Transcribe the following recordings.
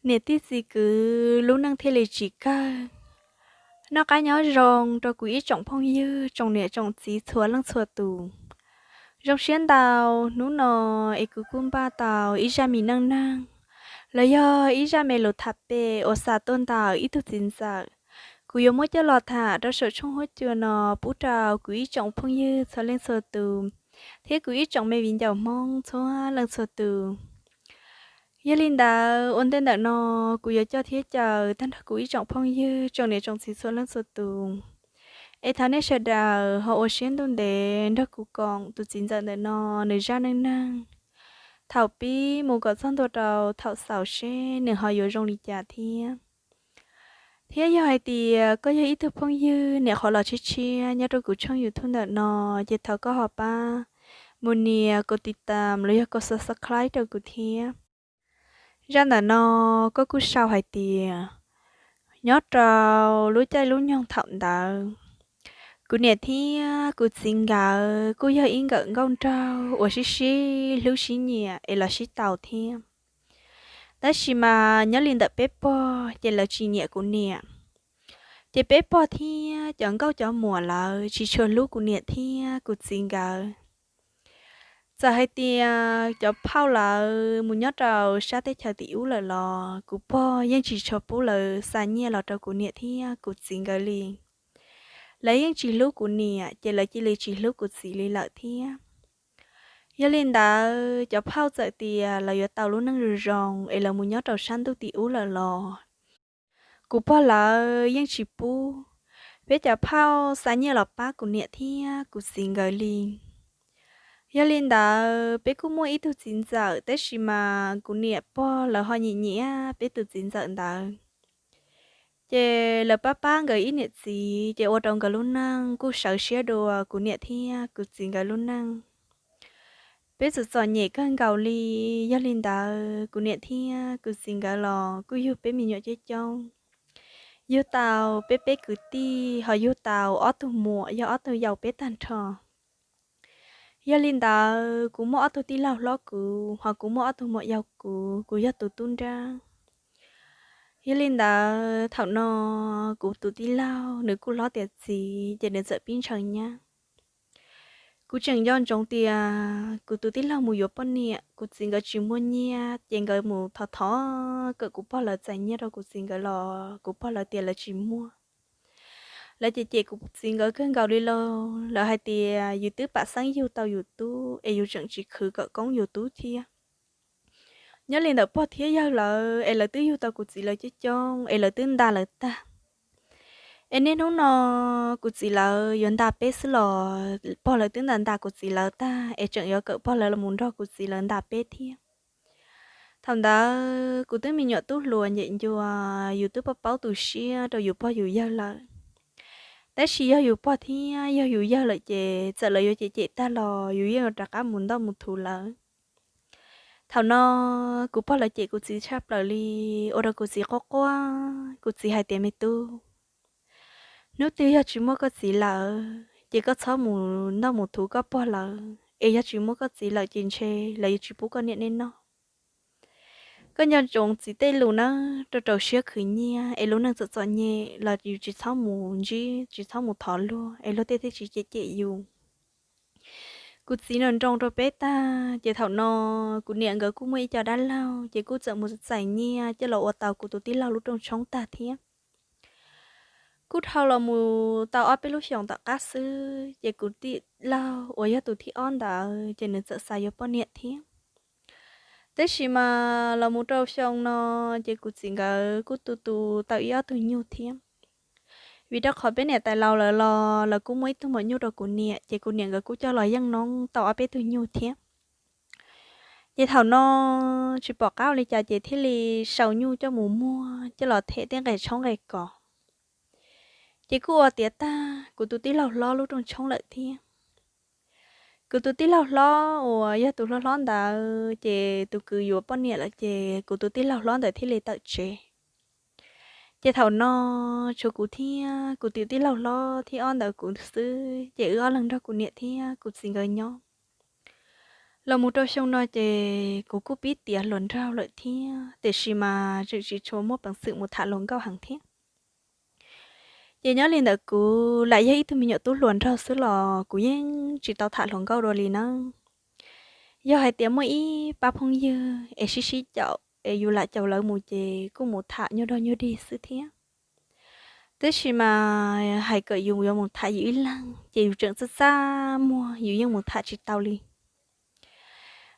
Niam tij txiv kwv lub neej thiaj li tsis kawg. Noj qab nyob zoo rau kuv ib tsoom phooj ywg tsoom niam tsoom txiv txhua leej txhua tus. Zoo siab ntau, hnub no es kuv kuj npaj tau ib zaj me neej neeg los yog ib zaj me lus tham pem uas xa tuaj ntawm ib tug txiv ntxawm. Kuv yuav muab coj los tham rau saum tshooj huab cua no pub rau kuv ib tsoom phooj ywg txhua leej txhua tus thiab kuv ib tsoom me viv ncaus Hmoob txhua leej txhua tus. Yog li ntawd, ua ntej ntawm no kuv yuav coj thiab caw tag nrho kuv ib tsoom phooj ywg tsoom niam tsoom txiv txhua leej txhua tus, es thov nej sawv daws ho ua siab ntuj ntev nrog kuv koom tus txiv ntxawm ntawm no nws zaj neej neeg thaum pib mus kom txog ntua rau thaum xaus seb nws ho yuav zoo li cas thiab. Thiab yog hais tias koj yog ib tug phooj ywg niam qhov los tshiab tshiab nyob rau kuv tshooj YouTube ntawm no, ces thov koj ho pab mus nias kom tiv tam los yog kom subscribe rau kuv thiab. Zaj ntawm no koj kuj sau hais tias, nyob rau lub caij lub nyoog thaum ntawd, kuv niam thiab kuv txiv nkawd kuj yog ib nkawm nkauj nraug uas sib sib hlub sib nyiam es los sib tau thiab. Tab sis mas nyob li ntawm peb pog ces lawv tsis nyiam kuv niam, ces peb pog thiab cov nkauj cov muam lawv tsis tshua hlub kuv niam thiab kuv txiv nkawd. Txawm hais tias cov phauj lawv mus nyob rau sab teb chaws tim ub lawm los kuv pog yeej tsis tshua pub lawv xa nyiaj los rau kuv niam thiab kuv txiv nkawd li. Lawv yeej tsis hlub kuv niam ces lawv cia li tsis hlub kuv txiv li lawm thiab. Yog li ntawd cov phauj txawm tias lawv yuav tau lub neej zoo zoo es lawv mus nyob rau sab ntuj tim ub lawm los kuv pog lawv yeej tsis pub peb cov phauj xa nyiaj los pab kuv niam thiab kuv txiv nkawd li. Yog li ntawd peb kuj muaj ib tug txiv ntxawm, tab sis mas kuv niam pog lawv ho nyiam nyiam peb tus txiv ntxawm ntawd. Ces lawv pab pab nkawd ib niam txiv ces ua rau nkawd lub neej kuj sawv siab dua kuv niam thiab kuv txiv nkawd lub neej. Peb txom txom nyem kawg nkaus li. Yog li ntawd kuv niam thiab kuv txiv nkawd los kuj yug peb me nyuam coob coob, yug tau peb peb kwv tij ho yug tau ob tug muam yog ob tug yau peb tag nrho. Yog li ntawd kuv muaj ob tug tij laug hlob kuv, ho kuv muaj ob tug muam yau kuv, kuv yog tus tub nrab. Yog li ntawd thaum no kuv tus tij laug nws kuj hlob tiav txiv ces nws txawm pib ntshaw nyab. Kuv tseem nco ntsoov tias kuv tus tij laug mus yuav poj niam, kuv txiv nkawd tsis muaj nyiaj ces nkawd mus thov thov kom kuv pog lawv txais nyiaj rau kuv txiv nkawd los kuv pog lawv tias lawv tsis muaj. Lawv cem cem kuv txiv nkawd kawg nkaus li lauj, lawv hais tias yus twb pam xeeb yug tau yus tub es yus tseem tsis khwv kom koob yus tub thiab. Nyob li ntawm pog thiab yawg lawv es lawv twb yug tau kuv txiv lawv coob coob es lawv twb nta lawv tag. Es niaj hnub no kuv txiv lawv yuav nta peb xwb los pog lawv twb nta nta kuv txiv lawv tag es tseem yuav kom pog lawv los nrog kuv txiv lawv nta peb thiab. Thaum ntawd kuv twb me nyuam tub hluas nyem ncua, yus twb paub paub tu siab rau yus pog yus yawg lawm. Tab sis yog yus pog thiab yog yus yawg lawm ces txawm lawv yuav cem cem tag los yus yeej yuav rov qab mus ntoj mus thuv lawv. Thaum no kuv pog lawv cem kuv txiv tshaj plaws li, ua rau kuv txiv quaj quaj. Kuv txiv hais tias, me tub, hnub twg yog tsis muaj koj txiv lawm ces koj txhob mus ntoj mus thuv koj pog lawm, es yog tsis muaj koj txiv lawm ces ntshe lawv yuav tsis pub koj niam nej noj. Koj nco ntsoov txiv tej lus nawb, rau rau siab khwv nyiaj es lub neej txom txom nyem los yus tsis txhob mus ntsib, tsis txhob mus thov luag es luag tej thiaj tsis cem cem yus. Kuv txiv nroo nroo rau peb tag ces thaum no kuv niam nkawd kuj muaj ib co dab laug ces kuj txawm mus txais nyiaj coj los ua tau kuv tus tij laug lub rooj tshoob tag thiab. Kuj dhau los mus tau ob peb lub xyoos tom qab xwb ces kuv tij laug uas yog tus thib ob ntawd ces nws txawm xav yuav poj niam thiab. Tab sis mas los mus rau xyoo no ces kuv txiv nkawd kuj tu tu tau ib ob tug nyuj thiab. Vim rau qhov peb niam tais laus lawv los lawv kuj muaj ib tug maum nyuj rau kuv niam ces kuv niam nkawd kuj coj los yeej noob tau ob peb tug nyuj thiab. Ces thaum no tsis pom qab ua li cas ces thiaj li sau nyuj coj mus muag coj los them tej nqe tshoob nqe kos. Ces kuj ua tiav tag kuv tus tij laug hlob lub rooj tshoob lawm thiab. Kuv tus tij laug hlob uas yog tus hlob hlob ntawd ces tus kwv yuav poj niam lawm ces kuv tus tij laug hlob ntawd thiaj li tawm tsev. Ces thaum no tshuav kuv thiab kuv tus tij laug hlob thib ob ntawd kuv xwb ces wb ob leeg nrog kuv niam thiab kuv txiv nkawd nyob. Los mus rau xyoo no ces kuv kuj pib tiav hluas nraug lawm thiab, tiam sis mas tseem tsis tshua muaj peev xwm mus tham hluas nkauj heev thiab. Ces nyob li ntawd kuv lam yog ib tug me nyuam tub hluas nraug xwb los kuv yeej tsis tau tham hluas nkauj dua li nawb. Yog hais tias muaj ib pab phooj ywg es sib sib caum es yus lam caum lawv mus ces kuj mus tham nyuag dog nyuag dig xwb thiab. Tab sis mas hais kom yus yuav mus tham yus ib leeg ces yus tseem txaj txaj muag, yus yeej mus tham tsis tau li.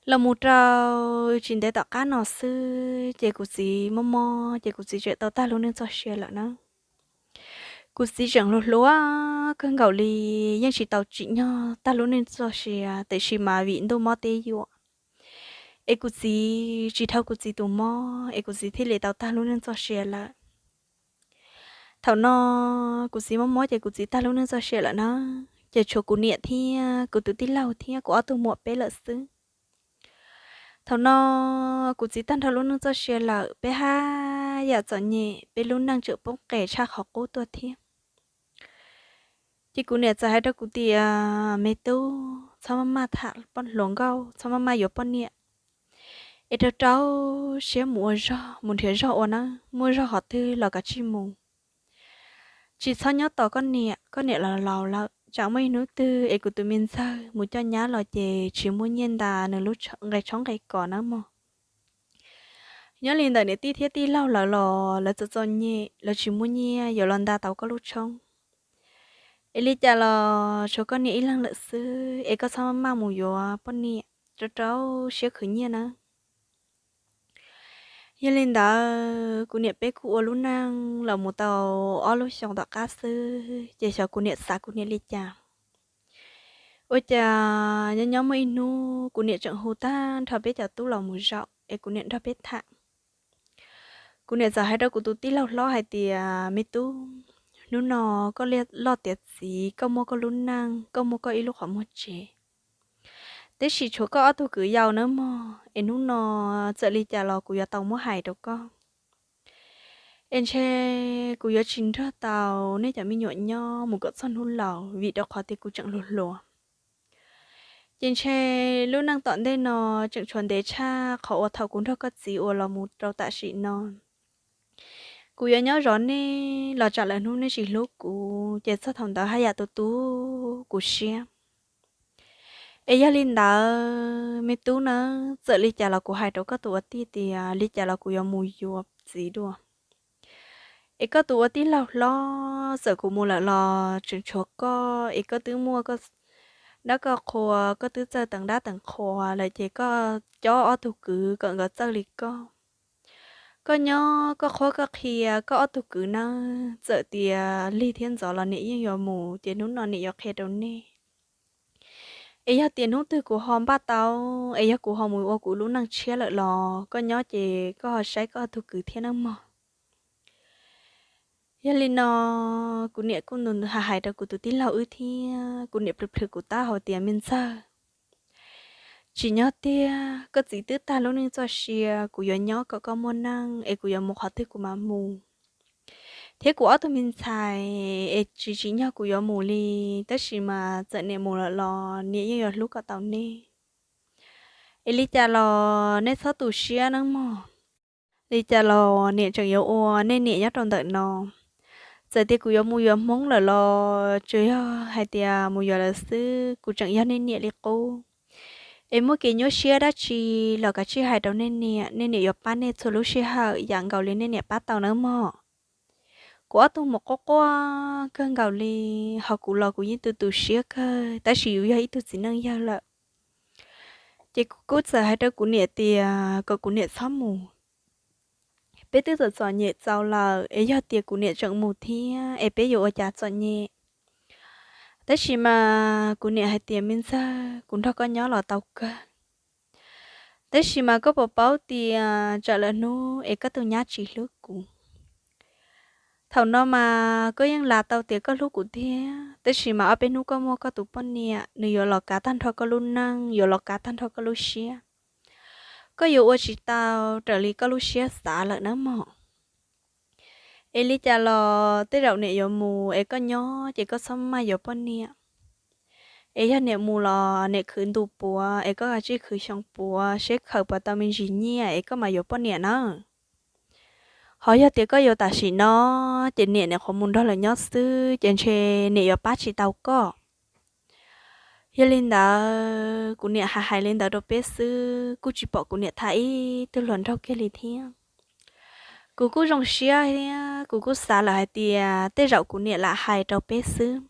Los mus rau tsis ntev tom qab no xwb ces kuv txiv mob mob ces kuv txiv tseem tau tag lub neej txoj sia lawm na. Kuv txiv tseem hluas hluas kawg nkaus li, yeej tsis tau tsim nyog tag lub neej txoj sia, tiam sis mas vim ntuj mob teb yuam es kuv txiv tsis dhau kuv txiv tus mob es kuv txiv thiaj li tau tag lub neej txoj sia lawm. Thaum no kuv txiv mob mob ces kuv txiv tag lub neej txoj sia lawm na, ces tshuav kuv niam thiab kuv tus tij laug thiab kuv ob tug muam peb lawm xwb. Thaum no kuv txiv tag nrho lub neej txoj sia lawm, peb haj yam txom nyem, peb lub neej tseem poob qes tshaj qhov qub tuaj thiab. Ces kuv niam txawm hais rau kuv tias, me tub, txhob maj maj tham hluas nkauj, txhob maj maj yuav poj niam, es rau rau siab mus ua zog, mus nrhiav zog ua na, muaj zog qhov twg los kav tsij mus. Tsis txhob nyob tos koj niam, koj niam los laus lawm, tsam muaj ib hnub twg es kuv tus me ntxawg mus coj nyab los ces tsis muaj nyiaj nta nws lub nqe tshoob nqe kos nawb mog. Nyob li ntawm niam tij thiab tij laug lawv los lawv txom txom nyem, lawv tsis muaj nyiaj yuav los nta tau koj lub tshoob. Es li cas los tshuav koj niam ib leeg lawm xwb, es koj txhob maj mus yuav poj niam, rau rau siab khwv nyiaj nawb. Yog li ntawd kuv niam peb kuj ua lub neej los mus tau ob lub xyoo tom qab xwb, ces xyov kuv niam xav kuv niam li cas. Ua cas nyob nyob muaj ib hnub kuv niam tseem hu tag nrho peb cov tub los mus zaum es kuv niam nrog peb tham. Kuv niam txawm hais rau kuv tus tij laug hlob hais tias, me tub, hnub no koj loj tiav txiv, koj muaj koj lub neej, koj muaj koj ib lub qhov muag tsev, tab sis tshuav koj ob tug kwv yau nawb mog, es hnub no txawm li cas los kuv yuav tau muab hais rau koj. Es ntshe kuv yuav tsis nrog tau nej cov me nyuam nyob mus kom txog hnub laus, vim rau qhov tias kuv tseem hluas hluas. Ces ntshe lub neej tom ntej no tseem tshuav ntev tshaj qhov uas thaum kuv nrog koj txiv ua los mus rau tam sim no. Kuv yuav nyob zov nej los tsam lawm hnub nej tsis hlub kuv, ces txog thaum ntawd haj yam tu tu kuv siab. Es yog li ntawd me tub nawb, txawm li cas los kuv hais rau koj tus ua tij tias li cas los kuv yuav mus yuav txiv dua. Es koj tus ua tij laug hlob, txawm kuv mus lawm los tseem tshuav koj, es koj twb muaj dab koj qhua, koj twb txawj teev dab teev qhua lawm ces koj cob ob tug kwv kom nkawd txawj li koj. Koj nyob koj qhuab koj qhia koj ob tug kwv nawb, txawm tias lig thiab ntxov los niam yeej yuav mus, ces hnub no niam yuav qhia rau nej. Es yog tias hnub twg kuv ho npaj tau, es yog kuv ho mus ua kuv lub neej tshiab lawm los koj nyob ces koj ho saib koj ob tug kwv thiab nawb mog. Yog li no, kuv niam kuj ntu hais rau kuv tus tij laug wb thiab kuv niam plhws plhws kuv taub hau tias, me ntxawg, tsim nyog tiag, koj txiv twb tag lub neej txoj sia, kuv yuav nyob kom koj muaj neej es kuv yuav mus qhov twg kuv mam mus. Thiab kuv ob tug me ntxhais es tsis tsim nyog kuv yuav mus li, tab sis mas txawm niam mus lawm los niam yeej yuav hlub kom tau nej. Es li cas los nej txhob tu siab nawb mog. Li cas los niam tseem yuav ua nej niam nyob rau ntawm no. Txawm tias kuv yuav mus yuav Hmoob lawm los tsuas yog hais tias mus yuav lawv xwb, kuv tseem yog nej niam li qub. Es muaj kev nyuaj siab dab tsi los kav tsij hais rau nej niam, nej niam yuav pab nej txhua lub sij hawm yam nkaus li nej niam pab tau nawb mog. Kuv ob tug muam quaj quaj kawg nkaus li, ho kuv los kuv yeej tu tu siab kawg, tab sis yus yog ib tug txiv neej yawg lawm. Ces kuv kuj txawm hais rau kuv niam tias kom kuv niam txhob mus. Peb twb txom txom nyem txaus lawm, es yog tias kuv niam tseem mus thiab es peb yuav ua cas txom nyem. Tab sis mas kuv niam hais tias, me ntxawg, kuv nrog koj nyob los tau kawg. Tab sis mas koj puas paub tias tsam lawm hnub es koj tus nyab tsis hlub kuv. Thaum no mas koj yeej lav tau tias koj hlub kuv tiag, tab sis mas ob peb hnub koj muaj koj tus poj niam, nws yuav los kav tag nrho koj lub neej, yuav los kav tag nrho koj lub siab. Koj yuav ua tsis tau raws li koj lub siab xav lawm nawb mog. Es li cas los tej zaum niam yuav mus es koj nyob ces koj txhob maj yuav poj niam. Es yog niam mus los niam khwv ntu puav es koj kav tsij khwv xyoo puav seb khaws puas tau me ntsis nyiaj es koj mam yuav poj niam nawb. Ho yog tias koj yuav tam sim no, ces niam nyuam qhuav mus nrog lawv nyob xwb ces ntshe niam yuav pab tsis tau koj. Yog li ntawd kuv niam hais hais li ntawd rau peb xwb, kuj tsis pom kuv niam tham ib tug hluas nraug kiag li thiab. Kuv kuj zoo siab thiab kuv kuj xav lawm hais tias tej zaum kuv niam lam hais rau peb xwb.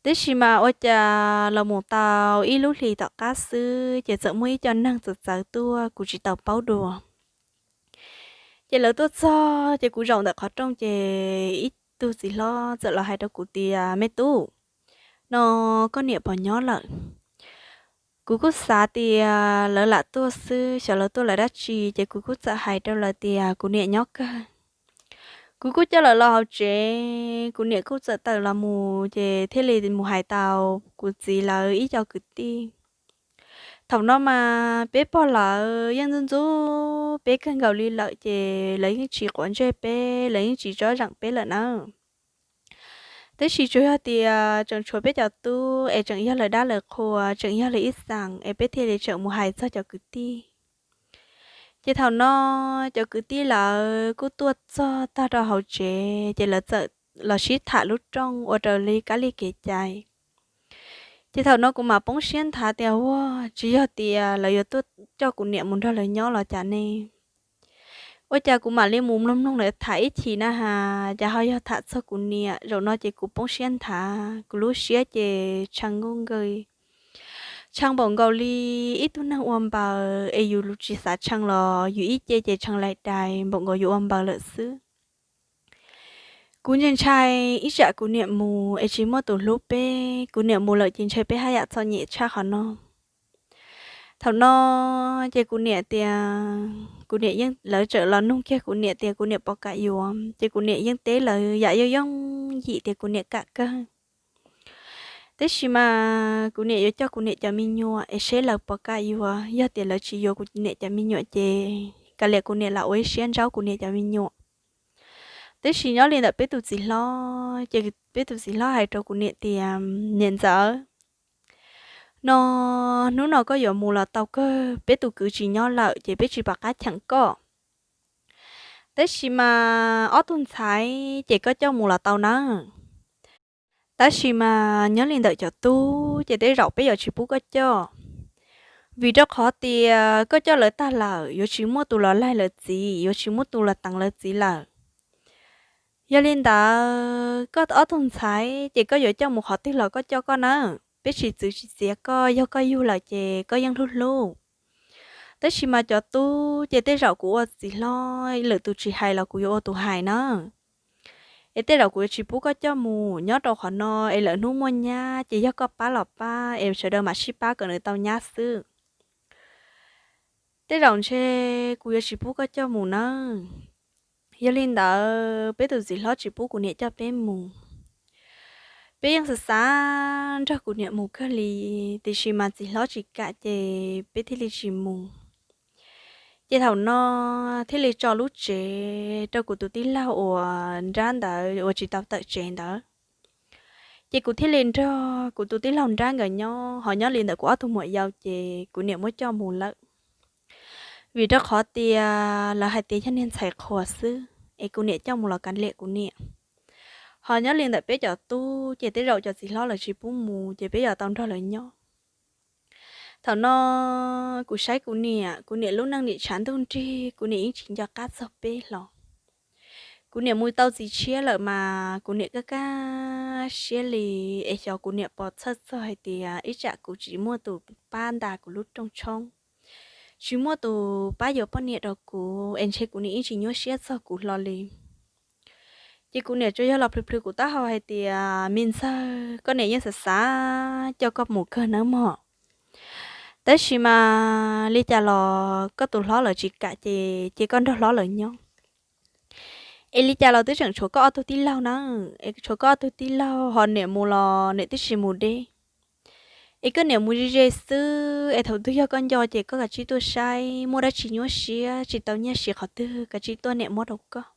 Tiam sis mas ua cas los mus tau ib lub hlis tom qab xwb ces txawm muaj ib co neeg txawv txawv tuaj kuv tsis tau paub dua. Ces lawv tuaj txog ces kuv zaum ntawm qhov rooj ces ib tug txiv hlob txawm los hais rau kuv tias, Me tub, no koj niam puas nyob lawm? Kuv kuj xav tias lawv lam tuaj xwb, xyov lawv tuaj lawv dab tsi, ces kuv kuj txawm hais rau lawv tias kuv niam nyob kawg. Kuv kuj coj lawv los hauv tsev, kuv niam kuj txawm tawm los mus ces thiaj li mus hais tau kuv txiv lawv ib co kwv tij. Thaum no mas peb pog lawv yeej ntxub ntxub peb kawg nkaus li lawm ces lawv yeej tsis quav ntsej peb, lawv yeej tsis tsob zeem peb lawm nawb. Tiam sis tsuas yog tias tseem tshuav peb cov tub es tseem yog lawv dab lawv qhua, tseem yog lawv ib xeem es peb thiaj li tseem mus hais txog cov kwv tij. Ces thaum no cov kwv tij lawv kuj tuaj txog tag rau hauv tsev ces lawv txawm los sib tham lub rooj ua raws li kab li kev cai. Ces thaum no kuv mam poob siab nthav tias, Ua, tsis yog tias lawv yuav tuaj coj kuv niam mus nrog lawv nyob los cas ne? Ua cas kuv mam li mus mloog mloog lawv tham ib chim na has, cas ho yog tham txog kuv niam. Zaum no ces kuv poob siab nthav, kuv lub siab ces tshee nkuj nkaws, tshee npaum nkaus li ib tug neeg ua npaws es yus tsis xav tshee los yus ib ce ces tshee laim dais npaum nkaus yus ua npaws lawm xwb. Kuv ntshai ntshai ib tsam kuv niam mus es tsis muaj tus hlub peb, kuv niam mus lawm ces ntshai peb haj yam txom nyem tshaj qhov no. Thaum no ces kuv niam tias, kuv niam yeej, lawv txawm los nug kiag kuv niam tias kuv niam puas kam yuav, ces kuv niam yeej teb lawv yam yooj yooj yim tias kuv niam kam kawg. Tiam sis mas kuv niam yuav coj kuv niam cov me nyuam es seb lawv puas kam yuav, yog tias lawv tsis yuav kuv niam cov me nyuam ces kav liam kuv niam lam ua ib siab ntsaub kuv niam cov me nyuam. Tiam sis nyob li ntawm peb tus txiv hlob ces peb tus txiv hlob hais rau kuv niam tias, Niam ntxawm, no hnub no koj yuav mus los tau kawg, peb tus kwv tsis nyob lawm ces peb tsis pom qab cheem koj. Tab sis mas ob tug ntxhais ces koj coj mus los tau nawb. Tab sis mas nyob li ntawm cov tub ces tej zaum peb yuav tsis pub koj coj, vim rau qhov tias koj coj lawv tag lawm yuav tsis muaj tus los laig lawv txiv, yuav tsis muaj tus los teev lawv txiv lawm. Yog li ntawd koj ob tug ntxhais ces koj yuav coj mus qhov twg los koj coj koj nawb, peb tsis txwv tsis txiav koj, yog koj yug lawm ces koj yeej hlub hlub. Tab sis mas cov tub ces tej zaum kuv ua txiv hlob lwm tus tsis hais los kuv yuav ua tus hais na. Es tej zaum kuv yuav tsis pub koj coj mus nyob rau qhov no, es lawm hnub muaj nyab ces yog koj pab los pab es sawv daws mam sib pab kom nws tau nyab xwb. Tej zaum ntshe kuv yuav tsis pub koj coj mus nawb. Yog li ntawd peb tus txiv hlob tsis pub kuv niam coj peb mus. Peb yeej xav xav nrog kuv niam mus kawg li, tiam sis mas txiv hlob tsis kam ces peb thiaj li tsis mus. Ces thaum no thiaj li tso lub tsev rau kuv tus tij laug uas nrab ntawd uas tsis tau tawm tsev ntawd. Ces kuv thiaj li nrog kuv tus tij laug nrab nkawd nyob, ho nyob li ntawm kuv ob tug muam yau ces kuv niam muab coj mus lawm. Vim rau qhov tias lawv hais tias yog niag ntxhais qhuas xwb, es kuv niam coj mus los kav liam kuv niam. Ho nyob li ntawm peb cov tub ces tej zaum cov txiv hlob lawv tsis pub mus ces peb yuav tau nrog lawv nyob. Thaum no kuv saib kuv niam, kuv niam lub neej nim tshav ntuj nrig, kuv niam yeej tsis nco qab txog peb hlo. Kuv niam mus tau txiv tshiab lawm mas kuv niam kaj kaj siab li, es xyov kuv niam puas txhawj txog hais tias ib tsam kuv tsis muaj tus pab nta kuv lub rooj tshoob, tsis muaj tus pab yuav poj niam rau kuv es ntshe kuv niam yeej tsis nyuaj siab txog kuv hlo li. Ces kuv niam tsuas yog los plhws plhws kuv taub hau hais tias, Me ntxawg, koj niam yeej xav xav coj koj mus kawg nawb mog. Tab sis mas li cas los koj tus hlob lawv tsis kam ces, ces koj nrog hlob lawv nyob. Es li cas los twb tseem tshuav koj ob tug tij laug na, es tshuav koj ob tug tij laug ho niam mus los niam twb tsis mus deb. Es koj niam mus ze ze xwb, es thaum twg yog koj nco ces koj kav tsij tuaj saib, muaj dab tsi nyuaj siab tsis tau nyiaj siv qhov twg kav tsij tuaj niam muab rau koj.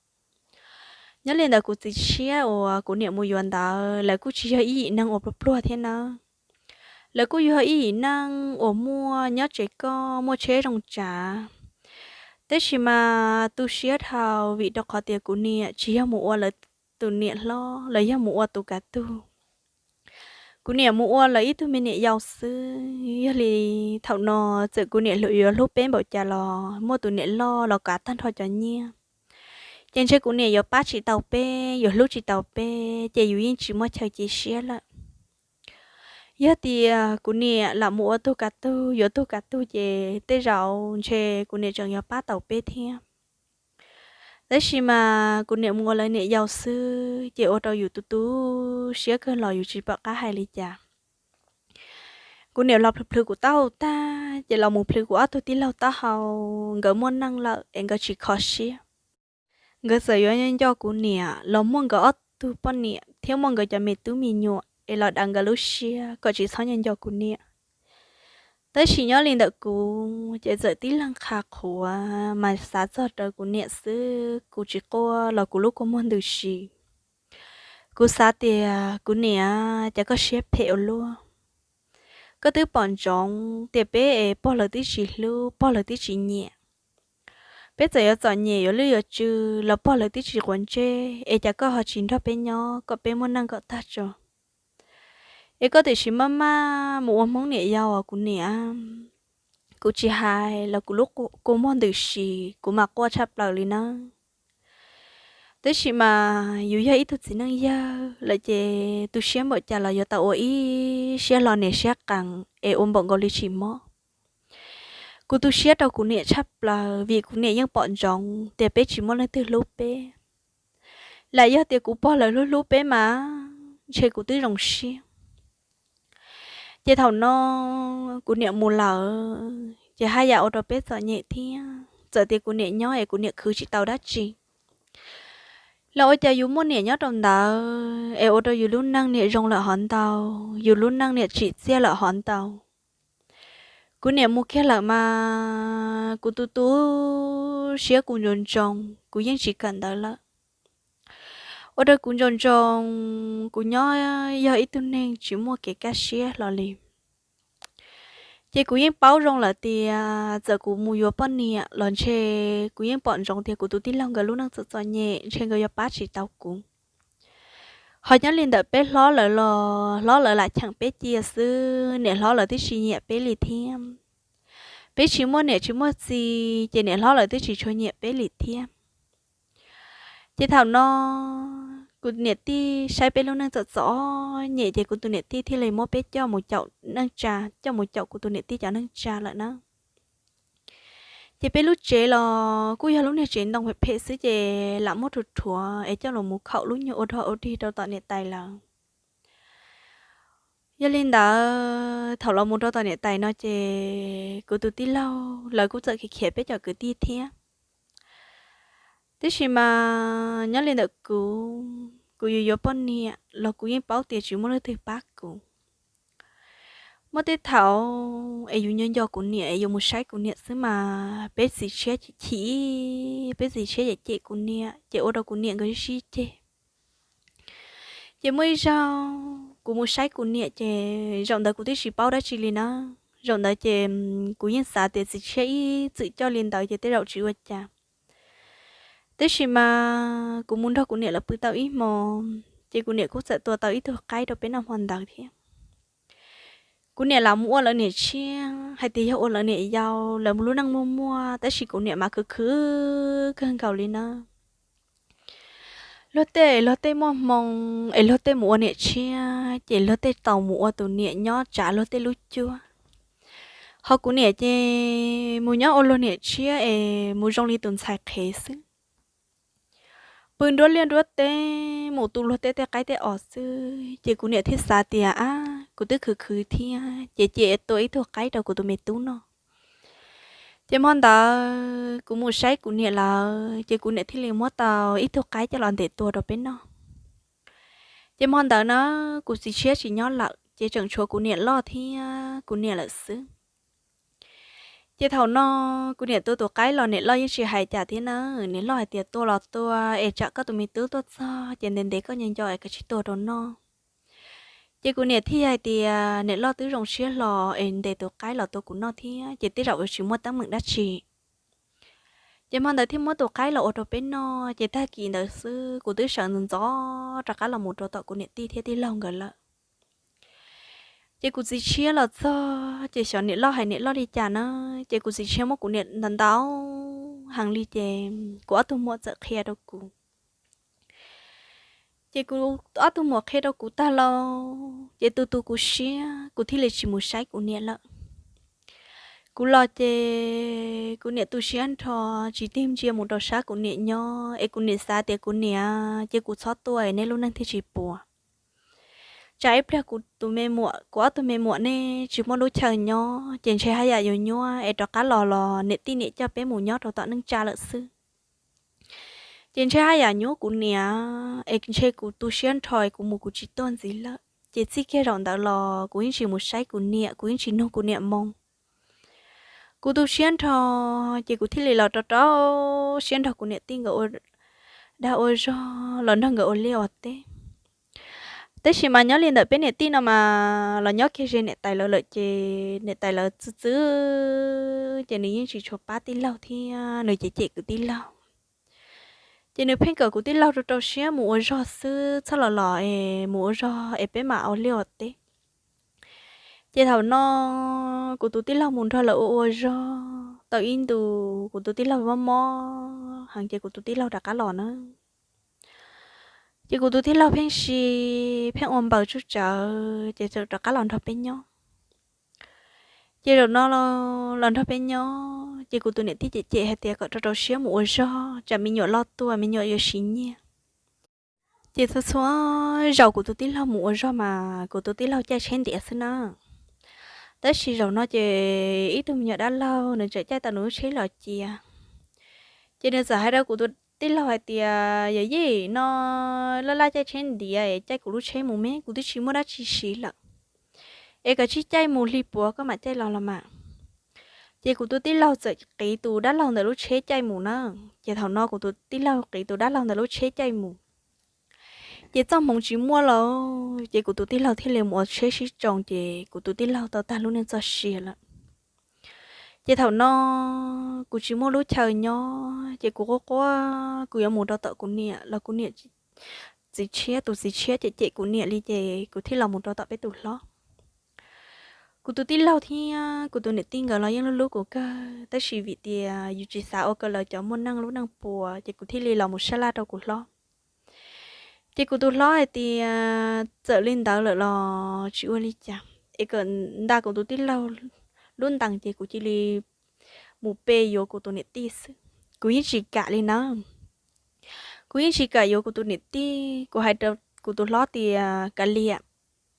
Nyob li ntawd kuv txiv tshiab uas kuv niam mus yuav ntawd lawv kuj tsis yog ib yim neeg uas pluag pluag thiab nawb. Lawv kuj yog ib yim neej uas muaj nyob tsev koj muaj tsheb zoo tsav, tab sis mas tu siab dhau vim rau qhov tias kuv niam tsis yog mus ua lawv tus niam hlob, lawv yog mus ua tus kav tug. Kuv niam mus ua lawv ib tug me niam yau xwb, yog li thaum no txawm kuv niam yuav hlub peb npaum cas los muaj tus niam loj los kav tag nrho cov nyiaj, ces ntshe kuv niam yuav pab tsis tau peb, yuav hlub tsis tau peb, ces yus yeej tsis muaj chaw cia siab lawm. Yog tias kuv niam lam mus ua tug kav tug, yuav tug kav tug ces tej zaum ntshe kuv niam tseem yuav pab tau peb thiab. Tab sis mas kuv niam mus ua lawv niam yau xwb, ces ua rau yus tu tu siab kawg los yus tsis pom qab hais li cas. Kuv niam los plhws plhws kuv taub hau tag ces los mus plhws kuv ob tug tij laug taub hau, nkawd muaj neej lawm es nkawd tsis kho siab. Nkawd txawm yuav nco kuv niam los muaj nkawd ob tug poj niam thiab muaj nkawd cov me tub me nyuam es los daws nkawd lub siab kom tsis txhob nco nco kuv niam. Tab sis nyob li ntawm kuv ces txawm tib leeg qha qhuav mas xav txog rau kuv niam xwb, kuv tsis quaj los kuv lub kua muag ntws si. Kuv xav tias kuv niam, cas koj siab phem ua luaj. Koj twb pom ntsoov tias peb es pog lawv twb tsis hlub, pog lawv twb tsis nyiam. Peb txawm yuav txom nyem yuav lwj yuav tsw los pog lawv twb tsis quav ntsej, es cas koj ho tsis nrog peb nyob kom peb muaj neej kom tag tso. Es koj tiam sis maj maj mus ua Hmoob niam yau os kuv niam. Kuv tsis hais los kuv lub kua muag ntws si, kuv mas quaj tshaj plaws li nawb. Tab sis mas yus yog ib tug txiv neej yawg lawm ces tu siab npaum cas los yuav tau ua ib siab hlo niam siab qees es ua npaum nkaus li tsis mob. Kuv tu siab rau kuv niam tshaj plaws vim kuv niam yeej pom ntsoov tias peb tsis muaj leej twg hlub peb. Lam yog tias kuv pog lawv hlub hlub peb mas ntshe kuv twb zoo siab. Ces thaum no kuv niam mus lawm ces haj yam ua rau peb txom nyem thiab. Txawm tias kuv niam nyob es kuv niam khwv tsis tau dab tsi. Los ua cas yus muaj niam nyob rau ntawd es ua rau yus lub neej niam zoo lawm hov ntau, yus lub neej niam tsim txiaj lawm hov ntau. Kuv niam mus kiag lawm mas kuv tu tu siab kuv ntsoov ntsoov, kuv yeej tsis kawm ntawv lawm. Ua rau kuv ntsoov ntsoov, kuv nyob yog ib tug neeg tsis muaj kev kaj siab hlo li. Ces kuv yeej paub zoo lawm tias txawm kuv mus yuav poj niam los ntshe kuv yeej pom ntsoov tias kuv tus tij laug nkawd lub neej txom txom nyem ntshe nkawd yuav pab tsis tau kuv. Ho nyob li ntawm peb hlob lawv los hlob lawv lam cheem peb cia xwb, niam hlob lawv twb tsis nyiam peb li thiab. Peb tsis muaj niam tsis muaj txiv ces niam hlob lawv twb tsis tshua nyiam peb li thiab. Ces thaum no kuv niam tij saib peb lub neej txom txom nyem ces kuv tus niam tij thiaj li muab peb coj mus caum neej tsa, coj mus caum kuv tus niam tij cov neej tsa lawm na. Ces peb lub tsev los kuj yog lub niag tsev ntoo phem phem xwb ces lam muab rhuav rhuav es coj los mus khaum lub nyuag ua dog ua dig rau tom niam tais lawm. Yog li ntawd thaum los mus rau tom niam tais no ces kuv tus tij laug lawv kuj txawm khiav khiav peb cov kwv tij thiab. Tiam sis mas nyob li ntawm kuv, kuv yuav yuav poj niam los kuv yeej paub tias tsis muaj leej twg pab kuv. Muaj tej thaum es yus nco nco kuv niam es yus mus saib kuv niam xwb mas peb txiv tshiab chim, peb txiv tshiab cem cem kuv niam ces ua rau kuv niam nkawd sib ceg. Ces muaj ib zaug kuv mus saib kuv niam ces zaum ntawd kuv twb tsis paub dab tsi li na. Zaum ntawd ces kuv yeej xav tias txiv tshiab ib txwm coj li ntawd ces tej zaum tsis ua cas. Tiam sis mas kuv mus nrog kuv niam lawv pw tau ib hmo, ces kuv niam kuj txawm tua tau ib tug qaib rau peb noj hmo ntawd thiab. Kuv niam lam mus ua lawv niam tshiab hais tias yog ua lawv niam yau, lawv lub neej muaj muaj, tab sis kuv niam mas khwv khwv kawg nkaus li na. Luag tej luag tej muaj hmoo es luag tej mus ua niam tshiab ces luag tej tau mus ua tus niam nyob tsav luag tej lub cuab. Ho kuv niam ces mus nyob ua luag niam tshiab es mus zoo li tus ntxhais qhev xwb. Pw nruab liaj nruab teb mus tu luag tej tej qaib tej os xwb ces kuv niam thiaj xav tias, ab, kuv twb khwv khwv thiab ces cia tua ib tug qaib rau kuv tus me tub noj. Ces hmo ntawd kuv mus saib kuv niam lawm ces kuv niam thiaj li muab tau ib tug qaib coj los ntes tua rau peb noj. Ces hmo ntawd na, kuv txiv tshiab tsis nyob lawm ces tseem tshuav kuv niam loj thiab kuv niam lawm xwb. Ces thaum no kuv niam tua tus qaib los niam loj yeej tsis hais cas thiab na, niam loj hais tias tua los tua es tsam koj tus me tub tuaj txog ces ntev ntev koj nco nco es koj tsis tua rau noj. Ces kuv niam thiaj hais tias, Niam loj twb zoo siab hlo es ntes tus qaib los tua kuv noj thiab, ces tej zaum yuav tsis muaj teeb meem dab tsi. Ces hmo ntawd thiaj muab tus qaib los ua rau peb noj, ces tag kis ntawd xwb kuv twb sawv ntxov ntxov rov qab los mus rau tom kuv niam tij thiab tij laug nkawd lawm. Ces kuv txiv tshiab los txog ces xyov niam loj hais niam loj li cas na, ces kuv txiv tshiab muab kuv niam ntaus ntaus heev li, ces kuv ob tug muam txawm qhia rau kuv. Ces kuv ob tug muam qhia rau kuv tag lauj, ces tu tu kuv siab, kuv thiaj li tsis mus saib kuv niam lawm. Kuv los ces kuv niam tu siab nrho, tsis tig ntsia mus rau sab kuv niam nyob, es kuv niam xav tias, Kuv niam, cia kuv txhob tuaj es nej lub neej thiaj tsis puas. Tsam ib pliag kuv tus me muam, kuv ob tug me muam nej tsis muaj lub chaw nyob, ces ntshe haj yam yuav nyuaj es rov qab los los niam tij niam coj peb mus nyob rau tom neej tsa lawm xwb. Ces ntshe haj yam nyuaj kuv niam, es ntshe kuv tu siab nrho es kuv mus kuv tsis tuaj ntxiv lawm. Ces txij kiag zaum ntawd los kuv yeej tsis mus saib kuv niam, kuv yeej tsis nug kuv niam moo. Kuv tu siab nrho, ces kuv thiaj li los rau rau siab nrog kuv niam tij nkawd ua dag ua zog, los nrog nkawd ua liaj ua teb. Tab sis mas nyob li ntawm peb niam tij no mas los nyob kiag ze niam tais lawv lawm, ces niam tais lawv txwv txwv, ces nws yeej tsis tshua pab tij laug thiab nws cem cem kuv tij laug. Ces nws pheej kom kuv tij laug rau rau siab mus ua zog xwb, txhob los los es mus ua zog es peb mam ua liaj ua teb. Ces thaum no kuv tus tij laug mus nrog lawv ua ua zog tau ib ntus, kuv tus tij laug mob mob heev, ces kuv tus tij laug rov qab los na. Ces kuv tus tij laug pheej si, pheej ua npaws tsuj tsawv, ces rov qab los nrog peb nyob. Ces zaum no los nrog peb nyob, ces kuv tus niam tij cem cem hais tias kom rau rau siab mus ua zog, tsam me nyuam loj tuaj me nyuam yuav siv nyiaj. Ces txhua txhua zaus kuv tus tij laug mus ua zog mas kuv tus tij laug caij tsheb ntiav xwb na. Tab sis zaum no ces ib tug me nyuam dab laug nws tseem caij tau nws lub tsheb los cia. Ces nws txawm hais rau kuv tus tij laug hais tias, Yawm yij, no laj laj caij tsheb ntiav es caij kuv lub tsheb mus me, kuv twb tsis muaj dab tsi siv lawm. Es koj cia li caij mus, hli puav koj mam caij los los mas. Ces kuv tus tij laug txawm qiv tus dab laug ntawd lub tsheb caij mus na. Ces thaum no kuv tus tij laug qiv tus dab laug ntawd lub tsheb caij mus, ces txoj hmoov tsis muaj lawm, ces kuv tus tij laug thiaj li mus ua tsheb sib tsoo, ces kuv tus tij laug tau tag lub neej txoj sia lawm. Ces thaum no kuv tsis muaj lub chaw nyob, ces kuv quaj quaj kuv yuav mus rau tom kuv niam los kuv niam txiv tshiab, tus txiv tshiab cem cem kuv niam li, ces kuv thiaj los mus rau tom peb tus hlob. Kuv tus tij laug thiab kuv tus niam tij nkawd los yeej hlub hlub kuv kawg, tab sis vim tias yus tsis xav ua kom lawv cov muaj neej lub neej puas, ces kuv thiaj li los mus sab laj rau kuv hlob. Ces kuv tus hlob hais tias txawm li ntawd lawm los tsis ua li cas, es kom nta kuv tus tij laug lub ntees ces kuv cia li mus pe yuav kuv tus niam tij xwb. Kuv yeej tsis kam li na. Kuv yeej tsis kam yuav kuv tus niam tij, kuv hais rau kuv tus hlob tias, Kav liam,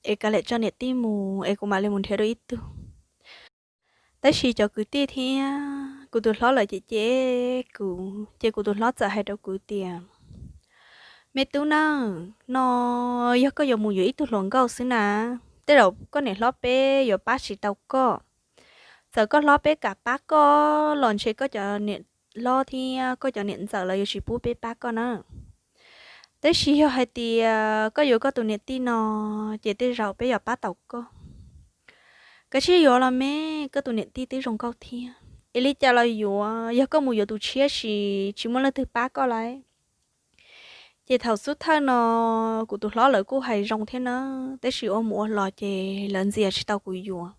es kav liam tso niam tij mus es kuv mam li mus nrhiav dua ib tug. Tab sis cov kwv tij thiab kuv tus hlob lawv cem cem kuv, ces kuv tus hlob txawm hais rau kuv tias, Me tub nawb, no yog koj yuav mus yuav ib tug hluas nkauj xwb na, tej zaum koj niam hlob peb yuav pab tsis tau koj. Txawm koj hlob peb kam pab koj los ntshe koj cov niam hlob thiab koj cov niam ntxawm lawv yuav tsis pub peb pab koj na. Tab sis yog hais tias koj yuav koj tus niam tij no, ces tej zaum peb yuav pab tau koj. Kav tsij yuav los me, koj tus niam tij twb zoo nkauj thiab. Es li cas los yuav, yog koj mus yuav tus tshiab ces tsis muaj leej twg pab koj lauj. Ces thaum xub thawj no kuv tus hlob lawv kuj hais zoo thiab na, tab sis ua mus ua los ces lawv ntxias tsis tau kuv yuav.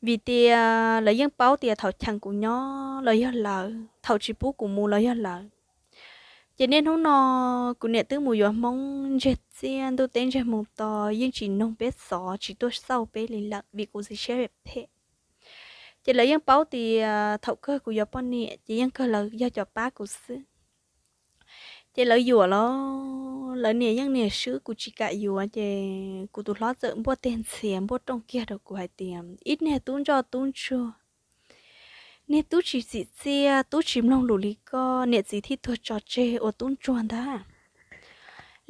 Vim tias lawv yeej paub tias thaum cheem kuv nyob los yog lawv, thaum tsis pub kuv mus los yog lawv. Ces niaj hnub no kuv niam twb mus yuav Hmoob ntsiag txiaj, ntuj teb ntsiag mus to, yeej tsis nug peb xov, tsis tuaj xauj peb li lawm vim kuv txiv siab phem. Ces lawv yeej paub tias thaum kawg kuv yuav poj niam ces yeej kawg lawv yog cov pab kuv xwb. Ces lawv yuam los lawv niam yeej niam swb kuv tsis kam yuav, ces kuv tus hlob txawm npuaj teg ntxhias npuaj rooj kiag rau kuv hais tias, Ib niag tub ntsoj tub ntsuag, niag tub tsis txim txiaj, tub tsis mloog lus li koj, niam txiv thiaj tuag tso tseg ua tub ntsuag ntag.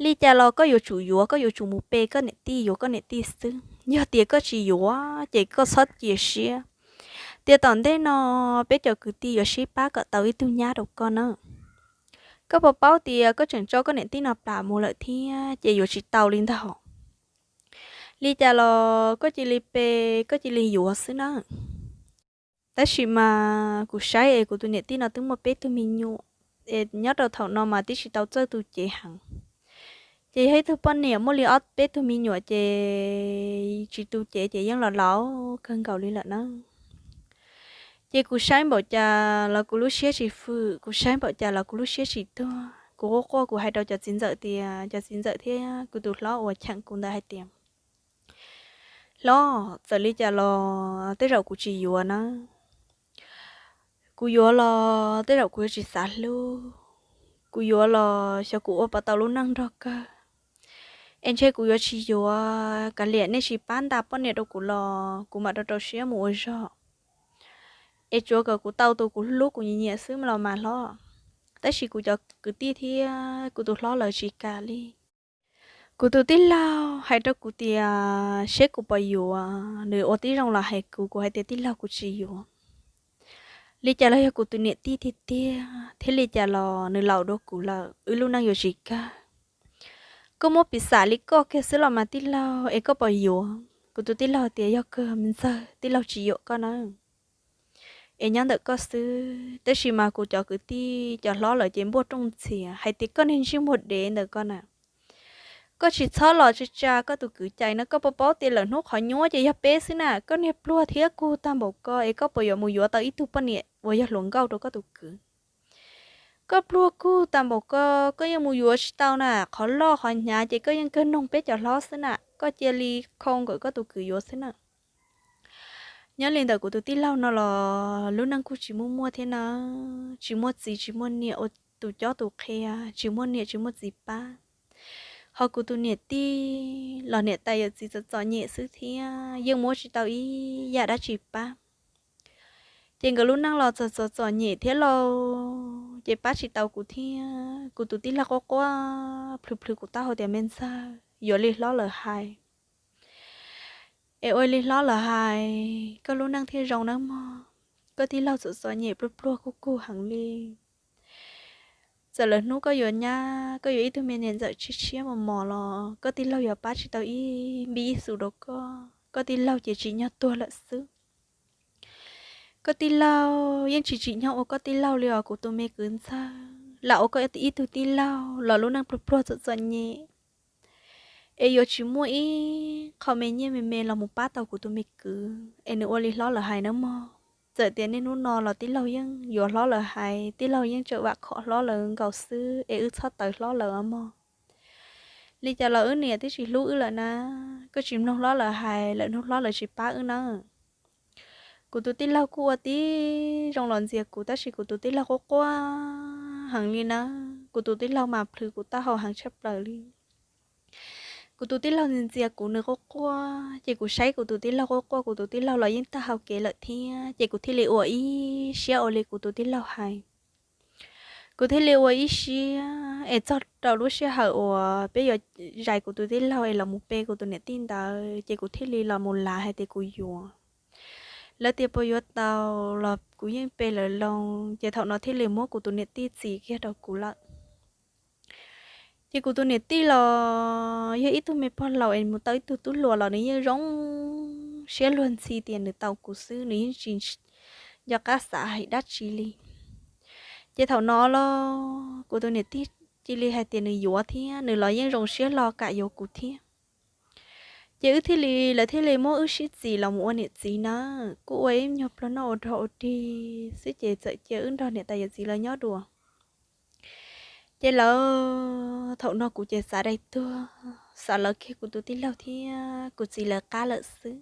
Li cas los koj yuav tsum yuav, koj yuav tsum mus pe koj niam tij, yuav koj niam tij xwb. Yog tias koj tsis yuav ces koj txhob cia siab tias tom ntej no peb cov kwv tij yuav sib pab kom tau ib tug nyab rau koj na. Koj puas paub tias koj tseem tso koj niam tij no plam mus lawm thiab ces yuav tsis tau li ntag. Li cas los koj cia li pe, koj cia li yuav xwb na. Tab sis mas kuv saib es kuv tus niam tij no twb muaj peb tug me nyuam, es nyob rau thaum no mas twb tsis tau txawj tu cev heev. Ces yog ib tug poj niam muaj li ob peb tug me nyuam ces tsis tu cev ces yeej los laus kawg nkaus li lawm na. Ces kuv saib npaum cas los kuv lub siab tsis fwm, kuv saib npaum cas los kuv lub siab tsis tuag. Kuv quaj quaj kuv hais rau cov txiv ntxawm tias, cov txiv ntxawm thiab kuv tus hlob uas cheem kuv ntawd hais tias, hlob, txawm li cas los tej zaum kuv tsis yuav na. Kuv yuav los tej zaum kuv yuav tsis xav hlub, kuv yuav los xyov kuv ua puas tau lub neej nrog kawg. Es ntshe kuv yuav tsis yuav, kav liam nej tsis pab nta poj niam rau kuv los kuv mam rau rau siab mus ua zog. Es tsuav kom kuv tau tus kuv hlub kuv nyiam nyiam xwb los mas hlob. Tab sis kuv cov kwv tij thiab kuv tus hlob lawv tsis kam li. Kuv tus tij laug hais rau kuv tias seb kuv puas yuav, nws ua tib zoo los hais kuv, kuv hais tias tij laug kuv tsis yuav. Li cas los yog kuv tus niam tij tiag tiag thiab li cas los nws laus dua kuv lawm, wb lub neej yuav tsis kawg. Koj muab piv xam li koj kiag xwb los mas tij laug, es koj puas yuav? Kuv tus tij laug tias yog kawg me ntxawg, tij laug tsis yuam koj na. Es nyob ntawm koj xwb, tab sis mas kuv cov kwv tij cov hlob lawv ces npuaj rooj ntxhias hais tias koj niag ntsej muag dev ntawm koj na, koj tsis txhob los tsa tsa koj tus kwv cai no, koj puas paub tias lawm hnub qhov nyuab ces yog peb xwb na, koj niag pluag thiab kug tag npaum ko es koj puas yuav mus yuav tau ib tug poj niam uas yog hluas nkauj rau koj tus kwv? Koj pluag kug tag npaum ko, koj yeej mus yuav tsis tau na, qhov loj qhov hnyav ces koj yeej kawg noog peb cov hlob xwb na, koj cia li khoo kom koj tus kwv yuav xwb na. Nyob li ntawm kuv tus tij laug no los lub neej kuj tsis muaj muaj thiab na, tsis muaj txiv tsis muaj niam ua tus cob tus qhia, tsis muaj niam tsis muaj txiv pab. Ho kuv tus niam tij los niam tais yawm txiv txom txom nyem xwb thiab yeej muab tsis tau ib yam dab tsi pab. Ces nkawd lub neej los txom txom txom nyem thiab lauj, ces pab tsis tau kuv thiab. Kuv tus tij laug quaj quaj plhws plhws kuv taub hau tias me ntxawg, yuav li hlob lawv hais, es ua li hlob lawv hais koj lub neej thiaj zoo nawb mog. Koj tij laug txom txom nyem pluag pluag kug kug heev li. Txawm lawm hnub koj yuav nyab, koj yuav ib tug me niam ntxawm tshiab tshiab mos mos los koj tij laug yuav pab tsis tau ib npib ib xus rau koj. Koj tij laug ces tsim nyog tuag lawm xwb. Koj tij laug yeej tsis tsim nyog ua koj tij laug li os kuv tus me kwv ntxawg. Lam ua koj ib tug tij laug los lub neej pluag pluag txom txom nyem, es yuav tsis muaj ib qho me nyiaj me me los mus pab tau kuv tus me kwv, es nws ua li hlob lawv hais nawb mog. Txawm tias niaj hnub no los tij laug yeej yuav hlob lawv hais, tij laug yeej tsawm vam khom hlob lawv nkaus xwb, es wb txhob tawv hlob lawv os mog. Li cas los wb niam twb tsis hlub wb lawm na, koj tsis mloog hlob lawv hais, lawm hnub hlob lawv tsis pab wb na. Kuv tus tij laug kuj ua tib zoo los ntxias kuv, tab sis kuv tus tij laug quaj quaj heev li na. Kuv tus tij laug mas plhws kuv taub hau heev tshaj plaws li. Kuv tus tij laug ntxias kuv, nws quaj quaj, ces kuv saib kuv tus tij laug quaj quaj, kuv tus tij laug los yeej tag hau kev lawm thiab, ces kuv thiaj li ua ib siab ua li kuv tus tij laug hais. Kuv thiaj li ua ib siab es txog rau lub sij hawm uas peb yuav zais kuv tus tij laug es los mus pe kuv tus niam tij ntawd, ces kuv thiaj li los mus lav hais tias kuv yuav. Lawv tias puas yuav tau los kuv yeej pe lawv loo, ces thaum no thiaj li muab kuv tus niam tij txis kiag rau kuv lawm. Ces kuv tus niam tij los yog ib tug me pog laus es mus tau ib tug tub hluas los nws yeej zoo siab luag ntxhi tias nws tau kuv xwb, nws yeej tsis nco qab xav hais dab tsi li. Ces thaum no los kuv tus niam tij cia li hais tias nws yuav thiab, nws los yeej zoo siab hlo kam yuav kuv thiab. Ces wb thiaj li, lawv thiaj li muab wb sib txis los mus ua niam txiv na, kuj ua ib nyuag plog noj ua rog ua rig xwb ces txawm cia wb nrog niam tais yawm txiv lawv nyob dua. Ces lawv, thaum no kuv ces xav dai tuag, xav lawv kiag kuv tus tij laug thiab kuv txiv lawv qab lawm xwb.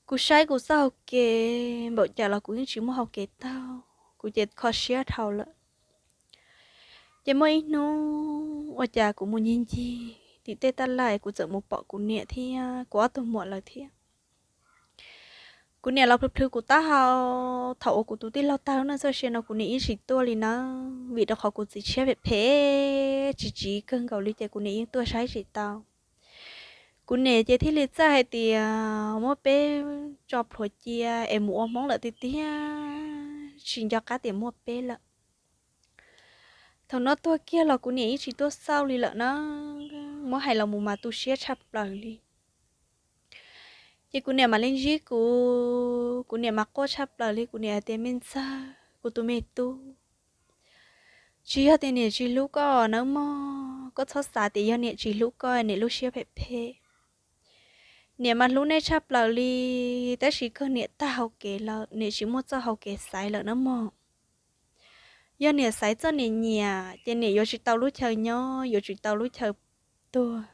Kuv saib kuv txoj hau kev npaum cas los kuv yeej tsis muaj hau kev taug, kuv ces kho siab dhau lawm. Ces muaj ib hnub ua cas kuv mus ncig ncig tim tej taj laj, kuv txawm mus pom kuv niam thiab kuv ob tug muam lawv thiab. Kuv niam los plhws plhws kuv taub hau. Thaum uas kuv tus tij laug tag lub neej txoj sia no kuv niam yeej tsis tuaj li nawb, vim rau qhov kuv txiv tshiab phem phem, tsis tsiv kawg nkaus li ces kuv niam yeej tuaj saib tsis tau. Kuv niam ces thiaj li txawj hais tias muab peb tso plhuav cia es mus ua Hmoob lawm tiag tiag, tsis nco qab tias muaj peb lawm. Thaum no tuag kiag los kuv niam yeej tsis tuaj xauj li lawm nawb. muab hais los mus mas tu siab tshaj plaws li. Ces kuv niam mam li ntsib kuv, kuv niam mas quaj tshaj plaws li, kuv niam hais tias, Me Ntxawg, kuv tus me tub, tsis yog tias niam tsis hlub koj nawb mog, koj txhob xav tias yog niam tsis hlub koj niam lub siab phem phem. Niam mas hlub nej tshaj plaws li, tab sis kawg niam tag hau kev lawm, niam tsis muaj txoj hau kev xaiv lawm nawb mog. Yog niam xaiv txoj niam nyiam ces niam yuav tsis tau lub chaw nyob, yuav tsis tau lub chaw tuag.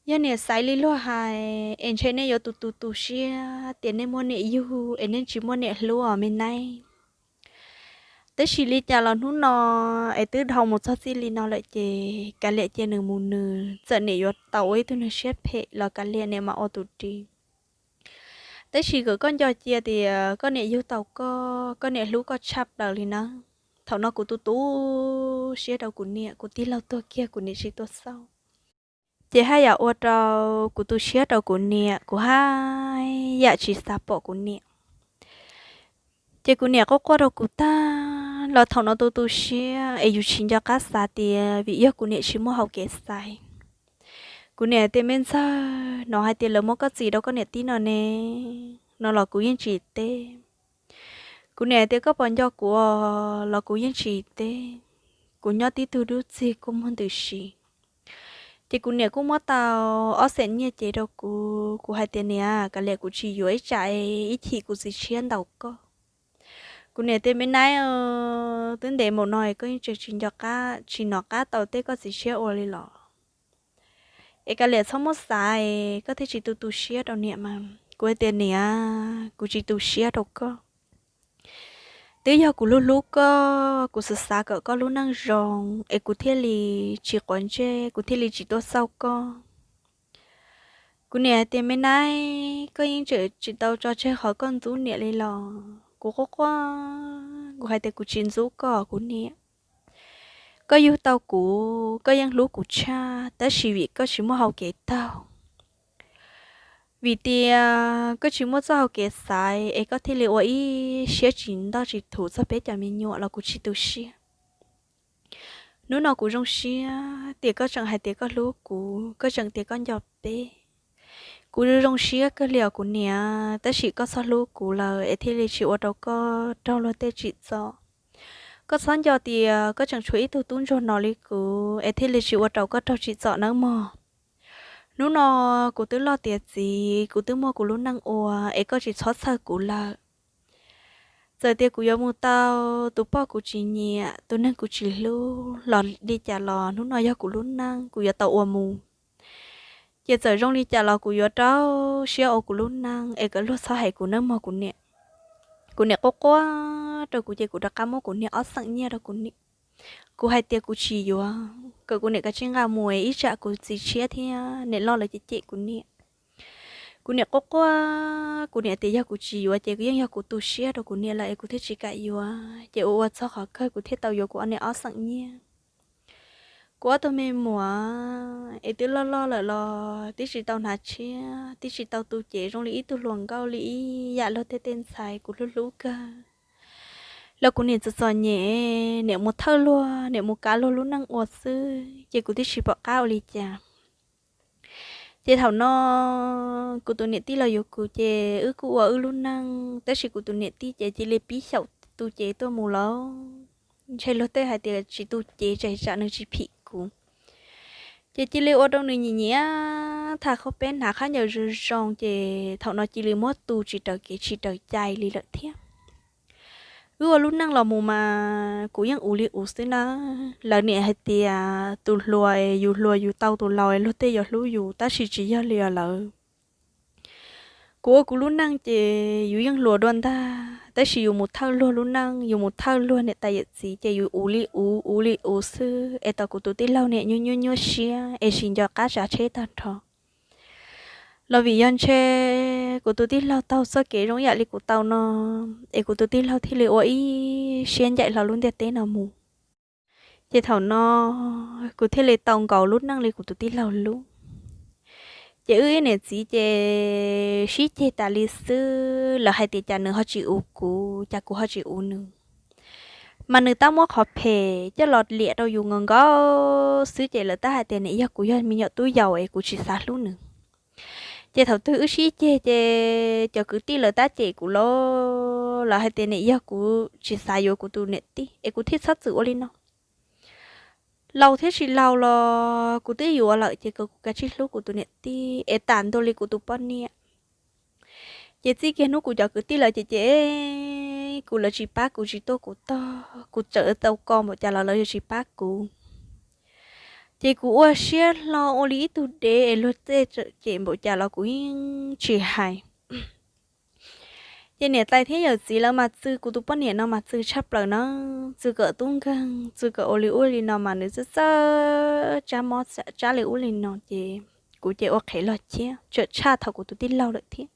Yog niam xaiv li luag hais es ntshe nej yuav tu tu tu siab tias nej muaj niam yug es nej tsis muaj niam hlub os me nab. Tab sis li cas los hnub no es twb dhau mus txog txij li no lawm ces kav liam cia nws mus nws, txawm niam yuav tau ua ib tug neeg siab phem los kav liam niam mam ua tus ris. Tab sis kom koj nco cia tias koj niam yug tau koj, koj niam hlub koj tshaj plaws li nawb. Thaum no kuv tu tu siab rau kuv niam, kuv tij laug tuag kiag kuv niam tsis tuaj xauj. Ces haj yam ua rau kuv tu siab rau kuv niam, kuv haj yam tsis xav pom kuv niam. Ces kuv niam quaj quaj rau kuv tag los thaum no tu tu siab es yus tsis nco qab xav tias vim yog kuv niam tsis muaj hau kev xaiv. Kuv niam tias, Me Ntxawg, hnov hais tias lawv muab koj txis rau koj niam tib no ne, no los kuv yeej tsis teb. Kuv niam tias, Koj puas nco kuv? Los kuv yeej tsis teb. Kuv nyob tib tug dub txig kua muag ntws si. Ces kuv niam kuj muab tau ob xeem nyiaj cev rau kuv, kuv hais tias, Niam, kav liam kuv tsis yuav, ib tsam ib chim kuv txiv tshiab ntaus koj. Kuv niam tias, Me nab, twb ntev mus no koj yeej tseem tsis nco qab, tsis hnov qab tau tej koj txiv tshiab ua li los? Es kav liam txhob muab xav, koj thiaj tsis tu tu siab rau niam mas. Kuv hais tias, Niam, kuv tsis tu siab rau koj. Twb yog kuv hlub hlub koj, kuv xav xav kom koj lub neej zoo es kuv thiaj li tsis quav ntsej, kuv thiaj li tsis tuaj xauj koj. Kuv niam hais tias, Me nab, koj yeej tseem tsis tau tso tseg qhov koj ntxub niam li los? Kuv quaj quaj, kuv hais tias, Kuv tsis ntxub koj kuv niam. Koj yug tau kuv, koj yeej hlub kuv tshaj, tab sis vim koj tsis muaj hau kev taug. Vim tias koj tsis muaj txoj hau kev xaiv es koj thiaj li ua ib siab tsis ntoj tsis thuv txog peb cov me nyuam los kuv tsis tu siab. Hnub no kuv zoo siab tias koj tseem hais tias koj hlub kuv, koj tseem tias koj nco peb. Kuv zoo siab kawg li os kuv niam, tab sis koj txhob hlub kuv lawm es thiaj li tsis ua rau koj raug luag tej tsim txom. Koj txhob nco tias koj tseem tshuav ib tug tub ntsuag no li kuv es thiaj li tsis ua rau koj raug tsim txom nawb mog. Hnub no kuv twb loj tiav txiv, kuv twb muaj kuv lub neej ua es koj tsis txhob txhawj kuv lawm. Txawm tias kuv yuav mus tau tus poj kuv tsis nyiam, tus neeg kuv tsis hlub los li cas los hnub no yog kuv lub neej kuv yuav tau ua mus. Ces txawm zoo li cas los kuv yuav rau siab ua kuv lub neej es kom luag txhob hais kuv nawb mog kuv niam. Kuv niam quaj quaj rau kuv ces kuv rov qab muab kuv niam ob xeem nyiaj rau kuv niam. Kuv hais tias kuv tsis yuav, kom kuv niam kav tsij nqa mus es ib tsam kuv txiv tshiab thiab niam loj lawv cem cem kuv niam. Kuv niam quaj quaj, kuv niam tias yog kuv tsis yuav ces yeej yog kuv tu siab rau kuv niam lawm es kuv thiaj tsis kam yuav, ces ua ua txog qhov kawg kuv thiaj tau yuav kuv ob niam ob xeem nyiaj. Kuv ob tug me muam es twb loj loj lawm los twb tsis tau hnav tshiab, twb tsis tau tu cev zoo li ib tug hluas nkauj li ib yam luag tej tej ntxhais kuv hlub hlub kawg. Los kuv niam txom txom nyem, niam mus thawj luag, niam mus kav luag lub neej ua xwb ces kuv twb tsis pom qab ua li cas. Ces thaum no kuv tus niam tij los yuav kuv ces wb kuj ua wb lub neej, tab sis kuv tus niam tij ces cia li pib xyaum tu cev tuaj mus lawm. Ntshe luag tej hais tias tsis tu cev tsam nws tsis phim kuv. Ces cia li ua rau nws nyiam nyiam tham qhov peb hnav qhab ncaws zoo zoo ces thaum no cia li muab tu tsis raws kev tsis raws cai li lawm thiab. Wb ua lub neej los mus mas kuv yeej uv li uv xwb na. Lawv niam hais tias tus hluas, yus hluas yus tau tus laus luag tej yuav hlub yus, tab sis tsis yog li os lawv. Kuv ua kuv lub neej ces yus yeej hluas dua ntag, tab sis yus mus thawj luag lub neej, yus mus thawj luag niam tais yawm txiv ces yus uv li uv, uv li uv xwb es tau kuv tus tij laug niam nyuaj nyuaj nyuaj siab es tsis nco qab tsav tsheb tag nrho. Los vim yog ntshe kuv tus tij laug taug txoj kev zoo yam li kuv tau no, es kuv tus tij laug thiaj li ua ib siab ncaim hlo lub ntiaj teb no mus. Ces thaum no kuv thiaj li tau nkaus lub neej li kuv tus tij laug lub. Ces wb ib niam txiv ces sib ceg tas li xwb, lawv hais tias cas nws ho tsis uv kuv, cas kuv ho tsis uv nws. mas nws tab muab qhov phem coj los liam rau yus nkaus nkaus xwb, ces lawv tab hais tias niam yog kuv yog me nyuam tub yaus es kuv tsis xav hlub nws. Ces thaum twg wb sib ceg ces cov kwv tij lawv tab cem kuv lauj, lawv hais tias niam yog kuv tsis xav yuav kuv tus niam tij es kuv thiaj txhob txwm ua li no. Laus thiab tsis laus los kuv twb yuav lawm ces kom kuv kav tsij hlub kuv tus niam tij es tam ntua li kuv tus poj niam. Ces txij kiag hnub kuv cov kwv tij lawv cem cem kuv, lawv tsis pab kuv tsis tuaj kuv tog, kuv txawm tau ko npaum cas los lawv yuav tsis pab kuv. Ces kuv ua siab hlo ua li ib tug dev es luag tej txawm cem npaum cas los kuv yeej tsis hais. Ces niam tais thiab yawm txiv lawv mas txwv kuv tus poj niam no mas txwv tshaj plaws na, txwv kom tub nkeeg, txwv kom ua li ub li no mas nws txawj txawj tsab mob tsab li ub li no ces kuv ces ua qhev log thiab, tseem tshaj thaum kuv tus tij laug lawm thiab.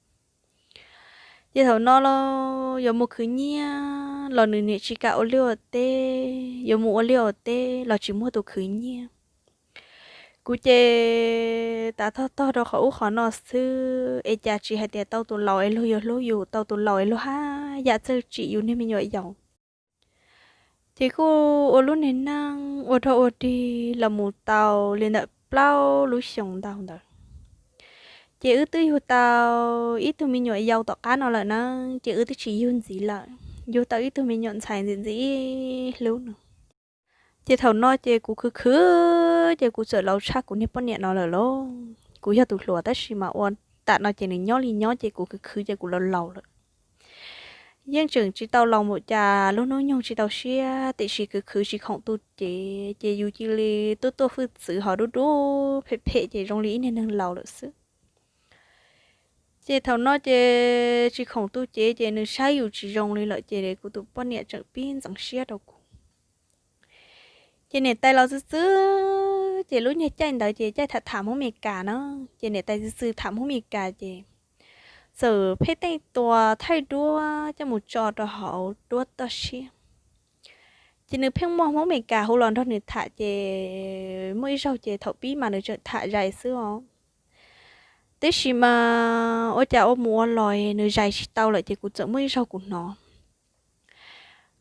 Ces thaum no los yuav mus khwv nyiaj los nws niam tsis kam ua liaj ua teb, yuav mus ua liaj ua teb los tsis muaj tus khwv nyiaj. Kuv ces tav tog tog rau qhov ub qhov no xwb es cas tsis hais tias tau tus laus es luag yuav hlub yus, tau tus laus es luag haj yam txawj tsim yus niag me nyuam yaus. Ces kuj ua lub niag neej ua rog ua dig los mus tau li ntawm plaub lub xyoos ntau ntawd. Ces wb twb yug tau ib tug me nyuam yaus tom qab no lawm na, ces wb twb tsis yug ntxiv lawm, yug tau ib tug me nyuam ntxhais ntxim ntxim hlub no. Ces thaum no ces kuv khwv khwv ces kuv txawm laus tshaj kuv niag poj niam no lawm lauj. Kuv yog tus hluas tab sis mas ua tam no ces nws nyob li nyob ces kuv khwv khwv ces kuv laus laus lawm. Yeej tseem tsis tau laus npaum cas, lub hnub nyoog tsis tau siab, tiam sis khwv khwv tsis khoom tu cev ces yus cia li tuaj tuaj hwj txwv ho dub dub phem phem ces zoo li ib niag neeg laus lawm xwb. Ces thaum no ces tsis khoom tu cev ces nws saib yus tsis zoo li lawm ces kuv tus poj niam tseem pib ntxeev siab rau kuv. Ces niam tais los txwv txwv ces lub nyuag caij ntawd ces caij tham tham Hmoob Mes Kas na, ces niam tais txwv txwv tham Hmoob Mes Kas ces txawm pheej teej tua thaij duab coj mus tso rau hauv duab toj siab. Ces nws pheej muaj Hmoob Mes Kas hu los nrog nws tham ces muaj ib zaug ces thaum pib mas nws tseem tham zais xwb os. Tiam sis mas ua cas ua mus ua los nws zais tsis tau lawm ces kuv txawm muaj ib zaug kuv hnov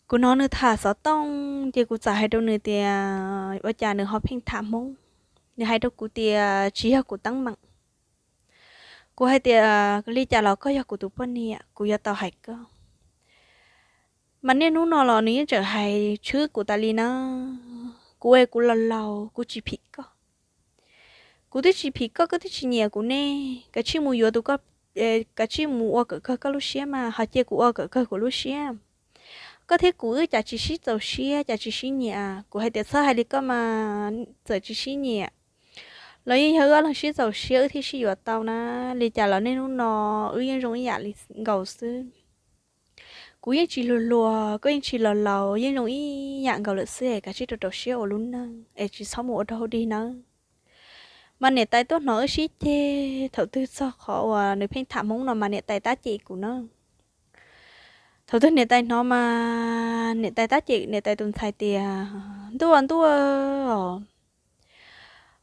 kuv hnov nws tham xov tooj ces kuv txawm hais rau nws tias ua cas nws ho pheej tham Hmoob. Nws hais rau kuv tias tsis yog kuv teeb meem. Kuv hais tias li cas los koj yog kuv tus poj niam, kuv yuav tau hais koj. Mas niaj hnub no los nws yeej tseem hais tshwb kuv tas li na. Kuv es kuv laus laus kuv tsis phim koj. Kuv twb tsis phim koj, koj twb tsis nyiam kuv ne. Kav tsij mus yuav tus koj, kav tsij mus ua kom kawg koj lub siab mas ho cia kuv ua kom kawg kuv lub siab. Koj thiab kuv wb cas tsis sib txaus siab, cas tsis sib nyiam. Kuv hais tias txhob hais li koj mas, txawm tsis sib nyiam los yeej yog wb ob leeg sib txaus siab wb thiaj sib yuav tau na. Li cas los niaj hnub no wb yeej zoo ib yam li nkaus xwb. Kuv yeej tsis hluas hluas, koj yeej tsis laus laus, yeej zoo ib yam nkaus lawm xwb es kav tsij rau rau siab ua lub neej es tsis txhob mus ua rau hauv dig nawb. Mas niam tais tuaj hnov wb sib ceg thaum twg txog qhov uas nws pheej tham Hmoob no mas niam tais tab cem kuv na. Thaum twg niam tais hnov mas niam tais tab cem niam tais tus ntxhais tias ntuj ntuj os,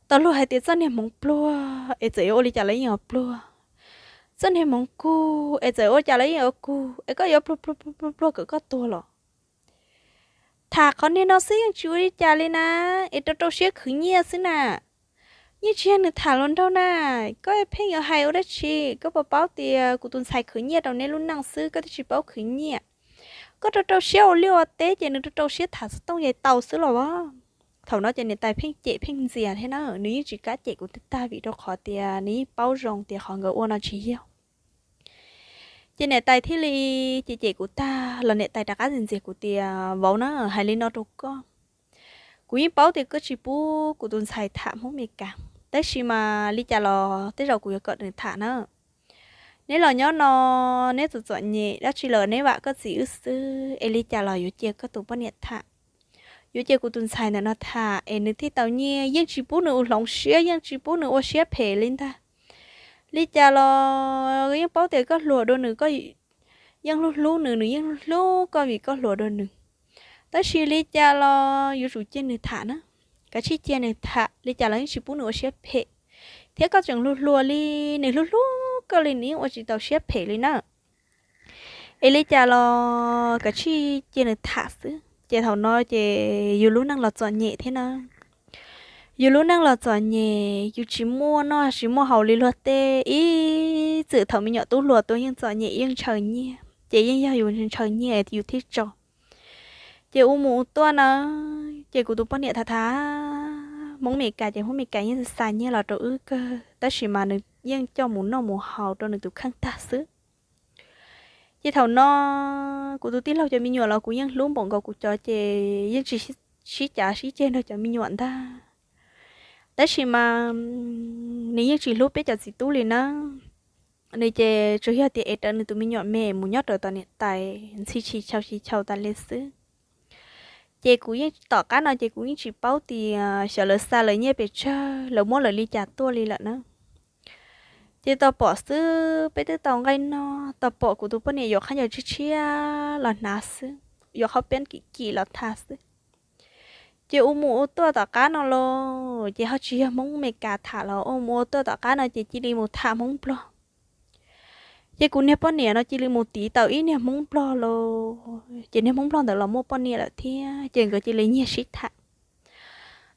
tau luag hais tias txoj niag hmoov pluag es txawm yuav ua li cas los yeej yuav pluag, txoj niag hmoov kug es txawm ua cas los yeej yuav kug es koj yuav pluag pluag pluag pluag kom koj tuag los. Tham qhov niag no xwb yeej tsis ua li cas li na, es rau rau siab khwv nyiaj xwb na. Yeej tsis yog nws tham hluas nraug na. Koj pheej yuav hais ua dab tsi? Koj puas paub tias kuv tus ntxhais khwv nyiaj rau neb lub neej xwb, koj twb tsis paub khwv nyiaj. Koj rau rau siab ua liaj ua teb ces nws rau rau siab tham xov tooj yais tau xwb los as. Thaum no ces niam tais pheej cem pheej ntxias thiab na, nws yeej tsis kam cem kuv tag tag vim rau qhov tias nws yeej paub zoo tias qhov nkawd ua no tsis yog. Ces niam tais thiaj li cem cem kuv tag los niam tais rov qab ntxias ntxias kuv tias vauv na, hais li no rau koj, kuv yeej paub tias koj tsis pub kuv tus ntxhais tham Hmoob Meskas, tab sis mas li cas los tej zaum kuv yuav kom nws tham na. Neb los nyob no, neb txom txom nyem dab tsi los neb vam koj txiv wb xwb, es li cas los yuav cia koj tus poj niam tham, yuav cia kuv tus ntxhais ntawm no tham es nws thiaj tau nyiaj. Yeej tsis pub nws ua hloov siab, yeej tsis pub nws ua siab phem li ntag. Li cas los yeej paub tias koj hluas dua nws, koj yeej hlub hlub nws, nws yeej hlub hlub koj vim koj hluas dua nws. Tab sis li cas los yuav tsum cia nws tham na, kav tsij cia nws tham, li cas los yeej tsis pub nws ua siab phem. Thiab koj tseem hluas hluas li, nws hlub hlub koj li nws yeej ua tsis tau siab phem li na. Es li cas los kav tsij cia nws tham xwb. Ces thaum no ces yus lub neej los txom nyem thiab na. Yus lub neej los txom nyem, yus tsis muaj noj tsis muaj haus li luag tej, ib txwm thaum me nyuam tub hluas tuaj yeej txom nyem yeej ntshaw nyiaj, ces yeej yog yus ntshaw nyiaj yus thiaj tso. Ces ua mus ua tuaj na, ces kuv tus poj niam tham tham Hmoob Meskas, ces Hmoob Meskas yeej xa nyiaj los rau wb kawg, tab sis mas nws yeej coj mus noj mus haus rau nws tus kheej tag xwb. Ces thaum no kuv tus tij laug cov me nyuam los kuv yeej hlub npaum nkaus kuv cov, ces yeej tsis sib cav sib ceg nrog cov me nyuam ntag. Tab sis mas nws yeej tsis hlub peb cov txiv tub li na. Nws ces tsuas yog tias es rawv nws tus me nyuam me mus nyob rau tom niam tais ntxhi tsis chaus tsis chaus tas li xwb. Ces kuv yeej, tom qab no ces kuv yeej tsis paub tias xyov lawv xa lawv nyiaj pes tsawg, lawv muab lawv li cas tuaj li lawm na. Ces tau pom xwb, peb twb tau nqaij noj, tau pom kuv tus poj niam yuav qhab ncauj tshiab tshiab los hnav xwb, yuav qhov peeb kim kim los tha xwb. Ces ua mus ua tuaj tom qab no los ces ho tsis yog Hmoob Meskas tham los ua mus ua tuaj tom qab no ces cia li mus tham Hmoob Nplog. Ces kuv niag poj niam no cia li mus tiv tau ib niag Hmoob Nplog los, ces niag Hmoob Nplog ntawd los muaj poj niam lawm thiab, ces nkawd cia li nyiag sib tham.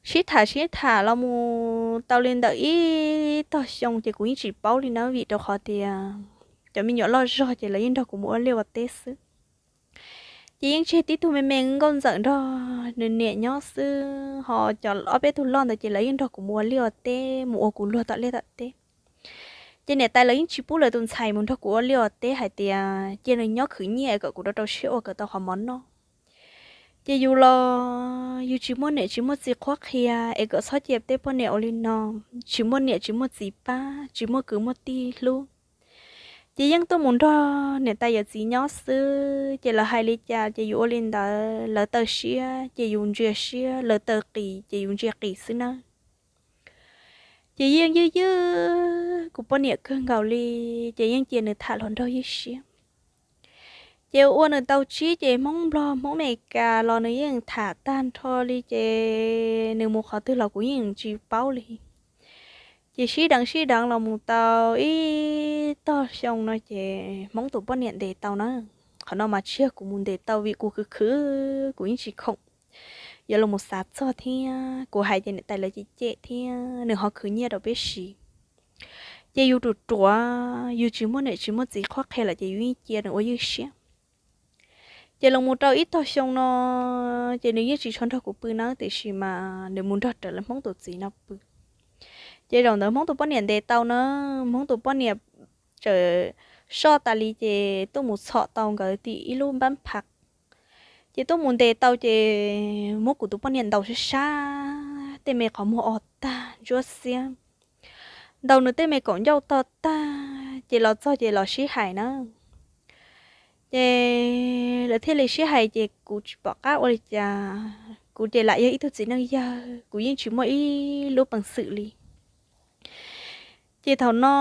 Sib tham sib tham los mus tau li ntawm ib tog xyoo ces kuv yeej tsis paub li na, vim rau qhov tias cov me nyuam loj zog ces lawv yeej nrog kuv mus ua liaj ua teb xwb. Ces yeej tseg tib tug me me nkauj ntxawm nrog nws niam nyob xwb, ho cov ob peb tug loj ntawd ces lawv yeej nrog kuv mus ua liaj ua teb, mus ua kuv luag tom liaj tom teb. Ces niam tais lawv yeej tsis pub lawv tus ntxhais mus nrog kuv ua liaj ua teb, hais tias cia nws nyob khwv nyiaj es kom kuv rau rau siab ua kom tau qhov mov noj. Ces yus los yus tsis muaj niam tsis muaj txiv qhuab qhia, es kom txhob cia tej poj niam ua li no, tsis muaj niam tsis muaj txiv pab, tsis muaj kwv muaj tij hlub. Ces yeej tuaj mus nrog niam tais yawm txiv nyob xwb, ces lawv hais li cas ces yus ua li ntawd, lawv taw siab ces yus ntsia siab, lawv taw qis ces yus ntsia qis xwb nawb. Ces yeej ywj ywj kuv poj niam kawg nkaus li, ces yeej cia nws tham hluas nraug ywj siab. Ces ua nws tau tsib ces Hmoob Nplog Hmoob Meskas los nws yeej tham tag nrho li, ces nws mus qhov twg los kuv yeej tsis paub li. Ces sib deev sib deev los mus tau ib tog xyoo no ces Hmoob tus poj niam ntes tau na. Qhov no mas tsis yog kuv mus ntes tau vim kuv khwv khwv kuv yeej tsis khoom yuav los mus xav txog thiab kuv hais ces niam tais lawv cem cem thiab nws ho khwv nyiaj rau peb siv. Ces yus ruam ruam, yus tsis muaj niam tsis muaj txiv qhuab qhia lawm ces yus yeej cia nws ua ywj siab. Ces los mus rau ib tog xyoo no, ces nws yeej tsis tshua nrog kuv pw nawb, tiam sis mas nws mus nrog rawv lawv Hmoob tus txiv no pw. Ces zaum ntawd Hmoob tus poj niam ntes tau na, Hmoob tus poj niam txawm soj tas li ces tuaj mus txhom tau nkawd tim ib lub npab phav. Ces tuaj mus ntes tau ces muab kuv tus poj niam ntaus sab sab, tej me qhov muag o tag ntsuab xiab, ntaus nws tej me kaum ncauj to tag, ces los txog ces los sib hais na. Ces lawv thiaj li sib hais ces kuv tsis pom qab ua li cas, kuv ces lam yog ib tug txiv neej yawg, kuv yeej tsis muaj ib lub peev xwm li. Ces thaum no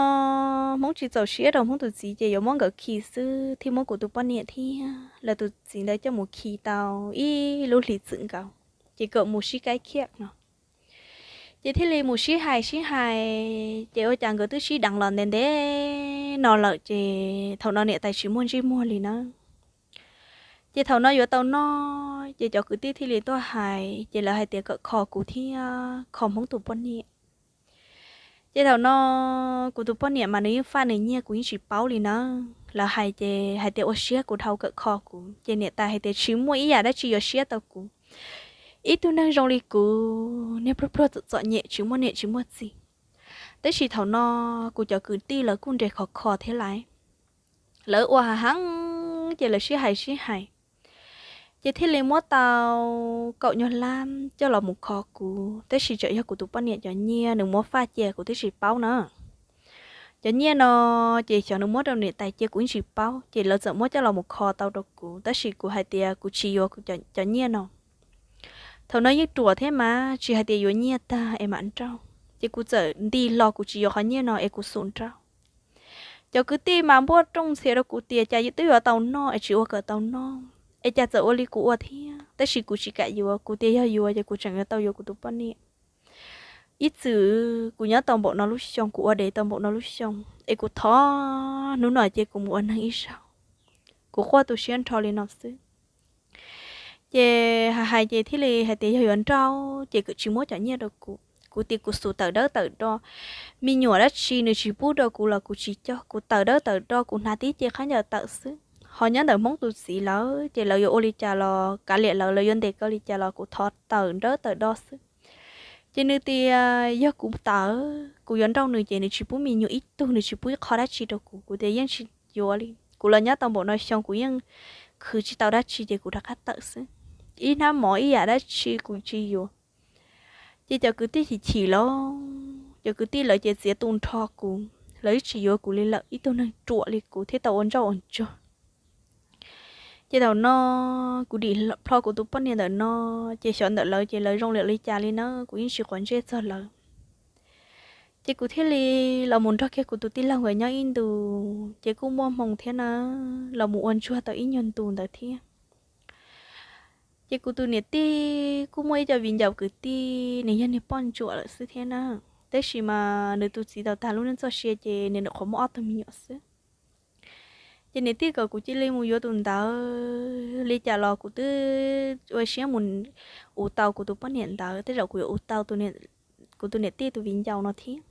Hmoob tsis txaus siab rau Hmoob tus txiv ces yuav muab nkawd khi xwb thiaj muab kuv tus poj niam thiab lawv tus txiv ntawd coj mus khi tau ib lub hlis txwm nkaus, ces kom mus sib kaib khiaj no. Ces thiaj li mus sib hais sib hais, ces ua cas nkawd twb sib deev los ntev ntev no lawm, ces thaum no niam tais tsis muaj ntsej muag li na. Ces thaum no yuav tau noj, ces cov kwv tij thiaj li tuaj hais, ces lawv hais tias kom kho kuv thiab kho Hmoob tus poj niam. Ces thaum no kuv tus poj niam mas nws yeej faj nws nyiaj kuv yeej tsis paub li na. Lawv hais ces hais tias ua siab kuv dhau kom kho kuv, ces niam tais hais tias tsis muaj ib yam dab tsi yuav siab tau kuv. Ib tug neeg zoo li kuv, niag pluag pluag txom txom nyem tsis muaj niam tsis muaj txiv. Tab sis thaum no kuv cov kwv tij lawv kuj nres khov kho thiab lais. Lawv ua hav heev ces lawv sib hais sib hais, ces thiaj li muab tau kaum nyuag lab coj los mus kho kuv, tab sis tseem yog kuv tus poj niam cov nyiaj nws muab faj cia kuv twb tsis paub na. Cov nyiaj no ces xyov nws muab rau niam tais cia kuv yeej tsis paub, ces lawv txawm muab coj los mus kho tau rau kuv, tab sis kuv hais tias kuv tsis yuav kuv cov nyiaj no. Thaum no yeej ruam thiab mas tsis hais tias yuav nyiaj tag es mam nrauj, ces kuv txawm nti hlo kuv tsis yuav qhov nyiaj no es kuv xum nrauj. Cov kwv tij mas npuaj rooj ntxhias rau kuv tias cas twb yuav tau noj es tsis ua kom tau noj, es cas txawm ua li kuv ua thiab, tab sis kuv tsis kam yuav, kuv tias yog yuav ces kuv tseem yuav tau yuav kuv tus poj niam. Ib txwm kuv nyob tau npaum no lub xyoo, kuv ua dev tau npaum no lub xyoo, es kuv thov hnub no cia kuv mus ua neeg ib zaug, kuv quaj tu siab nrho li no xwb. Ces hais hais ces thiaj li hais tias yog yuav nrauj ces kuv tsis muab cov nyiaj rau kuv. Kuv tias kuv xub tawm dawb tawm do, me nyuam dab tsi nws tsis pub rau kuv los kuv tsis coj, kuv tawm dawb tawm do kuv hnav tib ce khaub ncaws tawm xwb. Ho nyob ntawm Hmoob tus txiv lawv ces lawv yuav ua li cas los kav liam lawv, lawv yuav ntes kaw li cas los kuv thov tawm dawb tawm do xwb. Ces nws tias yog kuv tawm kuv yuav nrauj nws ces nws tsis pub me nyuam ib tug, nws tsis pub ib qho dab tsi rau kuv. Kuv tias yeej tsis yuav li, kuv los nyob tau npaum no xyoo kuv yeej khwv tsis tau dab tsi ces kuv rov qab tawm xwb. Ib hnab mov ib yam dab tsi kuv tsis yuav. Ces cov kwv tij chim chim los, cov kwv tij lawv ces txiav tu nrho kuv, lawv tsis yuav kuv li lawm, ib tug neeg ruam li kuv thiaj tau ua ntsoj ua ntsuag. Ces thaum no kuv dim plho kuv tus poj niam ntawm no, ces xyov ntawm lawv ces lawv zoo li cas li na, kuv yeej tsis quav ntsej txog lawv. Ces kuv thiaj li los mus nrog kiag kuv tus tij laug nkawd nyob ib ntus, ces kuj muaj hmoo thiab na, los mus ua ntsuag tau ib nyuag ntus ntawd thiab. Ces kuv tus niam tij kuj muaj ib co viv ncaus kwv tij, nws yog niag poj ntsuam lawm xwb thiab na, tab sis mas nws tus txiv tau tag lub neej txoj sia ces nws nyuam qhuav muaj ob tug me nyuam xwb. Ces niam tij kom kuv cia li mus yuav tus ntawd li cas los kuv twb ua siab mus ua tau kuv tus poj niam ntawd, tej zaum kuv yuav ua tau kuv tus niam tij tus viv ncaus no thiab.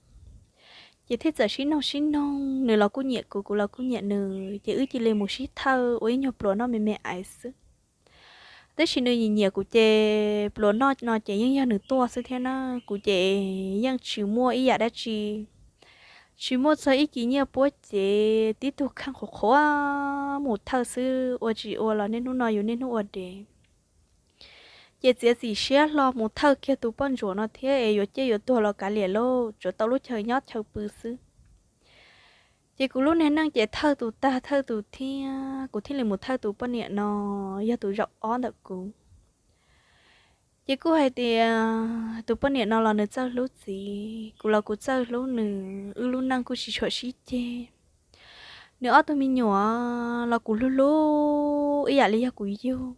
Ces thiaj txawm sib noog sib noog, nws los kuj nyiam kuv, kuv los kuj nyiam nws, ces wb cia li mus sib thawj ua ib nyuag pluas noj me me aiv xwb. Tab sis nws nyiam nyiam kuv ces pluas noj no ces yeej yog nws tuaj xwb thiab na, kuv ces yeej tsis muaj ib yam dab tsi, tsis muaj txog ib kis nyiaj puab cev, tib tug kheej qhuav qhuav mus thawj xwb, ua tsis ua los niaj hnub no yus niaj hnub ua dev. Ces txiav txim siab hlo mus thawj kiag tus poj ntsuam no thiab es yuav ciaj yuav tuag los kav liam lauj, tsuav tau lub chaw nyob chaw pw xwb. Ces kuv lub niag neej ces thawj tus tag thawj tus thiab, kuv thiaj li mus thawj tus poj niam no, yog tus zaum ob ntawm kuv. Ces kuj hais tias tus poj niam no los nws txawj hlub txiv, kuv los kuv txawj hlub nws, wb lub neej kuj tsis tshua sib ceg. Nws ob tug me nyuam los kuv hlub hlub ib yam li yog kuv yug.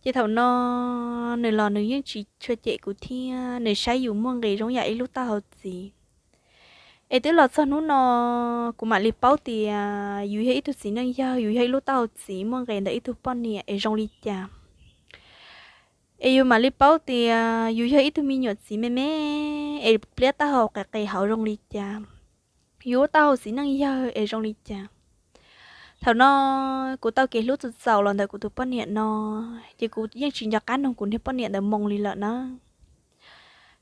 Ces thaum no nws los nws yeej tsis tshua cem kuv thiab, nws saib yus muaj nqis zoo yam ib lub taub hau txiv. Es twb los txog hnub no, kuv mam li paub tias yus yog ib tug txiv neej yawg, yus yog ib lub taub hau txiv muaj nqis ntawm ib tug poj niam es zoo li cas. Es yus mam li paub tias yus yog ib tug me nyuam txiv me me es pliab taub hau qis qis hauv zoo li cas, yus lub taub hau txiv neej yawg es zoo li cas. Thaum no kuv tau kev hlub txaus txaus los ntawm kuv tus poj niam no, ces kuv yeej tsis nco qab noog kuv niag poj niam ntawd moo li lawm na.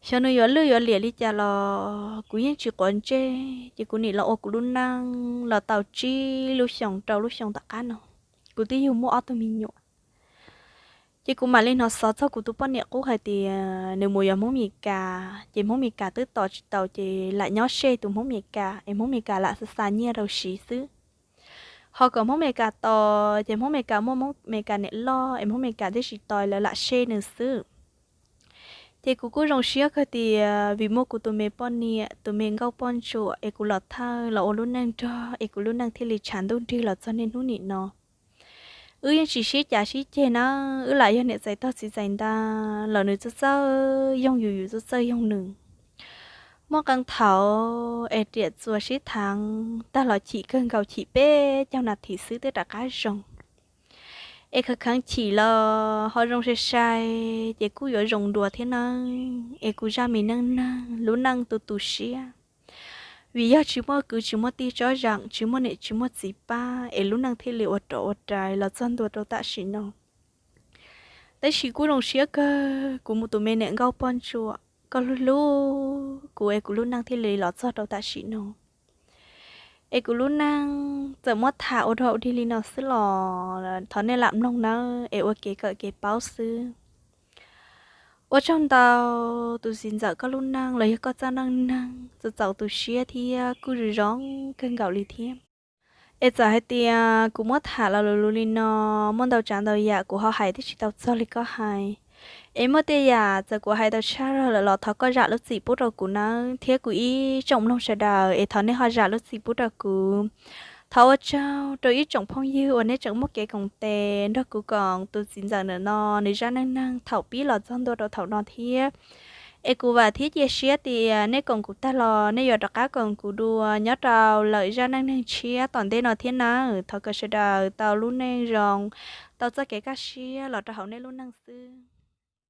Xyov nws yuav lwj yuav liam li cas los kuv yeej tsis quav ntsej, ces kuv nim los ua kuv lub neej los tau tsib lub xyoos rau lub xyoo tom qab no, kuv twb yug muaj ob tug me nyuam. Ces kuv mam li hnov xov txog kuv tus poj niam qub hais tias nws mus yuav Hmoob Mes Kas, ces Hmoob Mes Kas twb tos tsis tau ces lam nyob sej tus Hmoob Mes Kas es Hmoob Mes Kas lam xa xa nyiaj rau siv xwb. Ho kom Hmoob Mes Kas tos ces Hmoob Mes Kas muaj Hmoob Mes Kas niam loj es Hmoob Mes Kas tib si tos lawv lam sej nws xwb. Ces kuv kuj zoo siab kawg tias vim muaj kuv tus me poj niam tus me nkauj poj ntsuam es kuv los thawj los ua lub neej nrog es kuv lub neej thiaj li tshav ntuj nrig los txog niaj hnub nim no. Wb yeej tsis sib cav sib ceg na, wb lam yog niam txais tog txiv txais ntag los nws txawj txawj yoog yus, yus txawj txawj yoog nws. Muaj qee thaum es riam txuas sib thaav tag los chim kawg nkaus, chim peb caug nas this xwb twb rov qab zoo. Es khav kheev chim los ho zoo sai sai, ces kuj yuav zoo dua thiab nawb. Es kuv zaj me neej neeg lub neej tu tu siab, vim yog tsis muaj kwv tsis muaj tij tsob zeem, tsis muaj niam tsis muaj txiv pab es lub neej thiaj li ua rov ua rais los txog ntua rau tam sim no. Tab sis kuj zoo siab kawg kuv mus tus me niam nkauj poj ntsuam, koj hlub hlub kuv es kuv lub neej thiaj li los txog rau tam sim no. Es kuv lub neej txawm muab tham ua dog ua dig li no xwb los thov nej lam mloog nawb, es ua kev kawm kev paub xwb. Ua tsaug ntau tus txiv ntxawm, koj lub neej los yog koj txoj neej neeg txaus txaus tu siab thiab kuj zoo zoo kawg nkaus li thiab. Es txawm hais tias kuv muab tham los lus lus li no, muaj ntau tsav ntau yam kuv ho hais twb tsis tau txog li koj hais. Es muaj tej yam txawm kuv hais tau tshaj lawm los thov koj zam lub txim pub rau kuv nawb, thiab kuv ib tsoom mloog sawv daws es thov nej ho zam lub txim pub rau kuv. Thov ua tsaug rau ib tsoom phooj ywg uas nej tseem muaj kev koom tes nrog kuv koom tus txiv ntxawm ntawm no nws zaj neej neeg thaum pib los txog ntua rau thaum no thiab. Es kuv vam thiab cia siab tias nej koom kuv tag los nej yuav rov qab koom kuv dua nyob rau lawm zaj neej neeg tshiab tom ntej no thiab nawb. Thov kom sawv daws tau lub neej zoo, tau txoj kev kaj siab los rau hauv nej lub neej xwb.